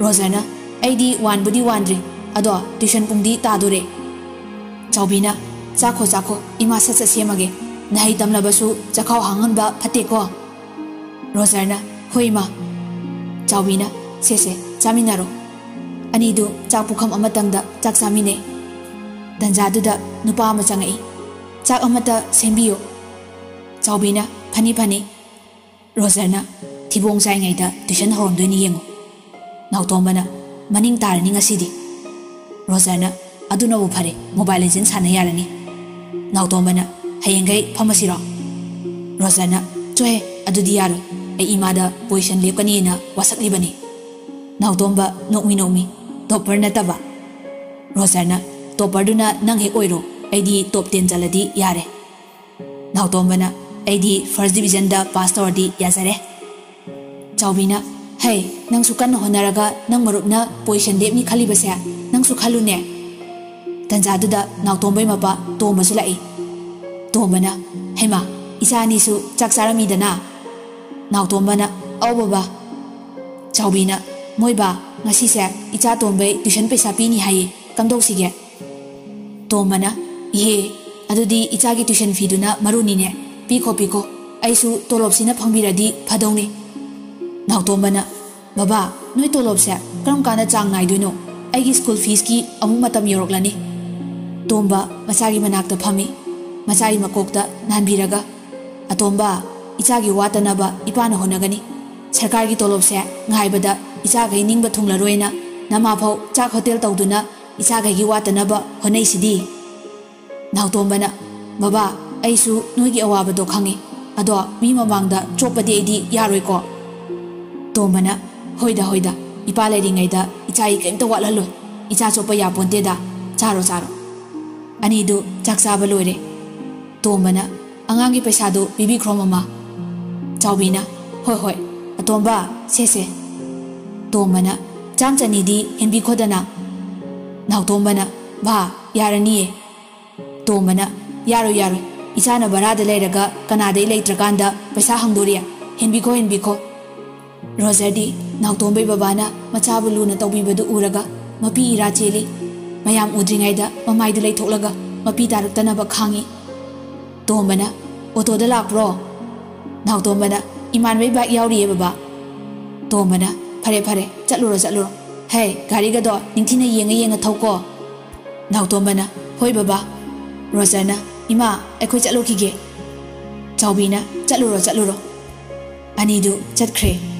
ꯔꯣꯖꯔꯅ, "ꯑꯩꯗꯤ ꯋꯥꯟꯕꯨꯗꯤ ꯋꯥꯟꯗ꯭ꯔꯤ, ꯑꯗꯣ ꯇ꯭ꯌꯨꯁꯟ ꯄꯨꯡꯗꯤ ꯇꯥꯗꯣꯔꯦ꯫" ꯆꯥꯎꯕꯤꯅ, "ꯆꯥꯈꯣ, ꯆꯥꯈꯣ, ꯏꯃꯥ ꯁꯠ ꯁꯠ ꯁꯦꯝꯃꯒꯦ꯫ ꯅꯍꯩ ꯇꯝꯂꯕꯁꯨ ꯆꯈꯥꯎ ꯍꯥꯡꯍꯟꯕ ꯐꯠꯇꯦꯀꯣ꯫" ꯔꯣꯖꯔꯅ, "ꯍꯣꯏ, ꯏꯃꯥ꯫" ꯆꯥꯎꯕꯤꯅ, "ꯁꯦ, ꯁꯦ, ꯆꯥꯃꯤꯟꯅꯔꯣ꯫" ꯑꯅꯤꯗꯨ ꯆꯥꯛ ꯄꯨꯈꯝ ꯑꯃꯇꯪꯗ ꯆꯥꯛ ꯆꯥꯃꯤꯟꯅꯩ꯫ ꯇꯟꯖꯥꯗꯨꯗ ꯅꯨꯄꯥ ꯑꯃ ꯆꯪꯉꯛꯏ꯫ ꯆꯥꯛ ꯑꯃꯇ ꯁꯦꯝꯕꯤꯌꯨ꯫ ꯆꯥꯎꯕꯤꯅ, "ꯐꯅꯤ, ꯐꯅꯤ꯫ ꯔꯣꯖꯔꯅ ꯊꯤꯕꯣꯡ ꯆꯥꯏꯉꯩꯗ ꯇ꯭ꯌꯨꯁꯟ ꯍꯧꯔꯝꯗꯣꯏꯅꯤ ꯌꯦꯡꯉꯨ꯫" ꯅꯥꯎꯇꯣꯝꯕꯅ, "ꯃꯅꯤꯡ ꯇꯥꯔꯅꯤ ꯉꯁꯤꯗꯤ꯫" ꯔꯣꯖꯔꯅ, "ꯑꯗꯨꯅꯕꯨ ꯐꯔꯦ, ꯃꯣꯕꯥꯏꯜ ꯂꯤꯖꯦꯟ ꯁꯥꯟꯅ ꯌꯥꯔꯅꯤ꯫" ꯅꯥꯎꯇꯣꯝꯕꯅ, "ꯍꯌꯦꯡꯈꯩ ꯐꯝꯃꯁꯤꯔꯣ?" ꯔꯣꯖꯔꯅ, "ꯆꯣꯍꯦ, ꯑꯗꯨꯗꯤ ꯌꯥꯔꯣꯏ꯫ ꯑꯩ ꯏꯃꯥꯗ ꯄꯣꯖꯤꯁꯟ ꯂꯦꯞꯀꯅꯤꯅ ꯋꯥꯁꯛꯂꯤꯕꯅꯤ꯫" ꯅꯥꯎꯇꯣꯝꯕ, ꯅꯣꯛꯃꯤ ꯅꯣꯛꯃꯤ, "ꯇꯣꯞꯄꯔ ꯅꯠꯇꯕ?" ꯔꯣꯖꯔꯅ, "ꯇꯣꯞꯄꯔꯗꯨꯅ ꯅꯪ ꯍꯦꯛ ꯑꯣꯏꯔꯣ, ꯑꯩꯗꯤ ꯇꯣꯞ ꯇꯦꯟ ꯆꯜꯂꯗꯤ ꯌꯥꯔꯦ꯫" ꯅꯥꯎꯇꯣꯝꯕꯅ, "ꯑꯩꯗꯤ ꯐꯥꯔꯁ ꯗꯤꯕꯤꯖꯟꯗ ꯄꯥꯁ ꯇꯧꯔꯗꯤ ꯌꯥꯖꯔꯦ꯫" ꯆꯥꯎꯕꯤꯅ, "ꯍꯩ, ꯅꯪꯁꯨ ꯀꯟꯅ ꯍꯣꯠꯅꯔꯒ ꯅꯪ ꯃꯔꯨꯞꯅ ꯄꯣꯖꯤꯁꯟ ꯂꯦꯞꯅꯤ ꯈꯜꯂꯤꯕꯁꯦ ꯅꯪꯁꯨ ꯈꯜꯂꯨꯅꯦ꯫" ꯇꯟꯖꯥꯗꯨꯗ ꯅꯥꯎꯇꯣꯝꯕꯩ ꯃꯄꯥ ꯇꯣꯝꯕꯁꯨ ꯂꯥꯛꯏ꯫ ꯇꯣꯝꯕꯅ, "ꯍꯩꯃꯥ, ꯏꯆꯥ ꯑꯅꯤꯁꯨ ꯆꯥꯛ ꯆꯥꯔꯝꯃꯤꯗꯅ?" ꯅꯥꯎꯇꯣꯝꯕꯅ, "ꯑꯧ ꯕꯕꯥ꯫" ꯆꯥꯎꯕꯤꯅ, "ꯃꯣꯏ ꯕꯥ, ꯉꯁꯤꯁꯦ ꯏꯆꯥ ꯇꯣꯝꯕꯩ ꯇ꯭ꯌꯨꯁꯟ ꯄꯩꯁꯥ ꯄꯤꯅꯤ ꯍꯥꯏꯌꯦ, ꯀꯝꯗꯧꯁꯤꯒꯦ?" ꯇꯣꯝꯕꯅ, "ꯏꯍꯦ, ꯑꯗꯨꯗꯤ ꯏꯆꯥꯒꯤ ꯇ꯭ꯌꯨꯁꯟ ꯐꯤꯗꯨꯅ ꯃꯔꯨꯅꯤꯅꯦ꯫ ꯄꯤꯈꯣ, ꯄꯤꯈꯣ꯫ ꯑꯩꯁꯨ ꯇꯣꯂꯣꯞꯁꯤꯅ ꯐꯪꯕꯤꯔꯗꯤ ꯐꯗꯧꯅꯤ꯫" ꯅꯥꯎꯇꯣꯝꯕꯅ, "ꯕꯕꯥ, ꯅꯣꯏ ꯇꯣꯂꯣꯞꯁꯦ ꯀꯔꯝ ꯀꯥꯟꯗ ꯆꯥꯡ ꯅꯥꯏꯗꯣꯏꯅꯣ? ꯑꯩꯒꯤ ꯁ꯭ꯀꯨꯜ ꯐꯤꯁꯀꯤ ꯑꯃꯨꯛ ꯃꯇꯝ ꯌꯧꯔꯛꯂꯅꯤ꯫" ꯇꯣꯝꯕ ꯃꯆꯥꯒꯤ ꯃꯅꯥꯛꯇ ꯐꯝꯃꯤ꯫ ꯃꯆꯥꯒꯤ ꯃꯀꯣꯛꯇ ꯅꯥꯟꯕꯤꯔꯒ, "ꯑꯇꯣꯝꯕ, ꯏꯆꯥꯒꯤ ꯋꯥꯠꯇꯅꯕ ꯏꯄꯥꯅ ꯍꯣꯠꯅꯒꯅꯤ꯫ ꯁꯔꯀꯥꯔꯒꯤ ꯇꯣꯂꯣꯞꯁꯦ ꯉꯥꯏꯕꯗ ꯏꯆꯥꯈꯩ ꯅꯤꯡꯕ ꯊꯨꯡꯂꯔꯣꯏꯅ ꯅꯃꯥꯐꯧ ꯆꯥꯛ ꯍꯣꯇꯦꯜ ꯇꯧꯗꯨꯅ ꯏꯆꯥꯈꯩꯒꯤ ꯋꯥꯠꯇꯅꯕ ꯍꯣꯠꯅꯩꯁꯤꯗꯤ꯫" ꯅꯥꯎꯇꯣꯝꯕꯅ, "ꯕꯕꯥ, ꯑꯩꯁꯨ ꯅꯣꯏꯒꯤ ꯑꯋꯥꯕꯗꯣ ꯈꯪꯉꯤ꯫ ꯑꯗꯣ ꯃꯤ ꯃꯃꯥꯡꯗ ꯆꯣꯞꯄꯗꯤ ꯑꯩꯗꯤ ꯌꯥꯔꯣꯏꯀꯣ?" ꯇꯣꯝꯕꯅ, "ꯍꯣꯏꯗ, ꯍꯣꯏꯗ, ꯏꯄꯥ ꯂꯩꯔꯤꯉꯩꯗ ꯏꯆꯥꯒꯤ ꯀꯔꯤꯝꯇ ꯋꯥꯠꯍꯜꯂꯣꯏ꯫ ꯏꯆꯥ ꯆꯣꯞꯄ ꯌꯥꯄꯣꯟꯇꯦꯗ꯫ ꯆꯥꯔꯣ, ꯆꯥꯔꯣ꯫" ꯑꯅꯤꯗꯨ ꯆꯥꯛ ꯆꯥꯕ ꯂꯣꯏꯔꯦ꯫ ꯇꯣꯝꯕꯅ, "ꯑꯉꯥꯡꯒꯤ ꯄꯩꯁꯥꯗꯨ ꯄꯤꯕꯤꯈ꯭ꯔꯣ, ꯃꯃꯥ꯫" ꯆꯥꯎꯕꯤꯅ, "ꯍꯣꯏ, ꯍꯣꯏ꯫ ꯑꯇꯣꯝꯕ, ꯁꯦ, ꯁꯦ꯫" ꯇꯣꯝꯕꯅ, "ꯆꯥꯝ ꯆꯅꯤꯗꯤ ꯍꯦꯟꯕꯤꯈꯣꯗꯅ꯫" ꯅꯥꯎꯇꯣꯝꯕꯅ, "ꯚꯥ, ꯌꯥꯔꯅꯤꯌꯦ꯫" ꯇꯣꯝꯕꯅ, "ꯌꯥꯔꯣꯏ, ꯌꯥꯔꯣꯏ꯫ ꯏꯆꯥꯅ ꯚꯔꯥꯗ ꯂꯩꯔꯒ ꯀꯅꯥꯗꯩ ꯂꯩꯇ꯭ꯔꯀꯥꯟꯗ ꯄꯩꯁꯥ ꯍꯪꯗꯣꯔꯤ? ꯍꯦꯟꯕꯤꯈꯣ, ꯍꯦꯟꯕꯤꯈꯣ꯫" ꯔꯣꯖꯔꯗꯤ ꯅꯥꯎꯇꯣꯝꯕꯩ ꯕꯕꯥꯅ ꯃꯆꯥꯕꯨ ꯂꯨꯅ ꯇꯧꯕꯤꯕꯗꯨ ꯎꯔꯒ ꯃꯄꯤ ꯏꯔꯥ ꯆꯦꯜꯂꯤ꯫ ꯃꯌꯥꯝ ꯎꯗ꯭ꯔꯤꯉꯩꯗ ꯃꯃꯥꯏꯗꯨ ꯂꯩꯊꯣꯛꯂꯒ ꯃꯄꯤ ꯇꯥꯔꯛꯇꯅꯕ ꯈꯥꯡꯉꯤ꯫ ꯇꯣꯝꯕꯅ, "ꯑꯣꯇꯣꯗ ꯂꯥꯛꯄ꯭ꯔꯣ?" ꯅꯥꯎꯇꯣꯝꯕꯅ, "ꯏꯃꯥꯟꯅꯕꯩ ꯕꯥꯏꯛ ꯌꯥꯎꯔꯤꯌꯦ, ꯕꯕꯥ꯫" ꯇꯣꯝꯕꯅ, "ꯐꯔꯦ, ꯐꯔꯦ, ꯆꯠꯂꯨꯔꯣ, ꯆꯠꯂꯨꯔꯣ꯫ ꯍꯦ, ꯒꯥꯔꯤꯒꯗꯣ ꯅꯤꯡꯊꯤꯅ ꯌꯦꯡꯉ ꯌꯦꯡꯉ ꯊꯧꯀꯣ꯫" ꯅꯥꯎꯇꯣꯝꯕꯅ, "ꯍꯣꯏ, ꯕꯕꯥ꯫" ꯔꯣꯖꯔꯅ, "ꯏꯃꯥ, ꯑꯩꯈꯣꯏ ꯆꯠꯂꯨꯈꯤꯒꯦ꯫" ꯆꯥꯎꯕꯤꯅ, "ꯆꯠꯂꯨꯔꯣ, ꯆꯠꯂꯨꯔꯣ꯫" ꯑꯅꯤꯗꯨ ꯆꯠꯈ꯭ꯔꯦ꯫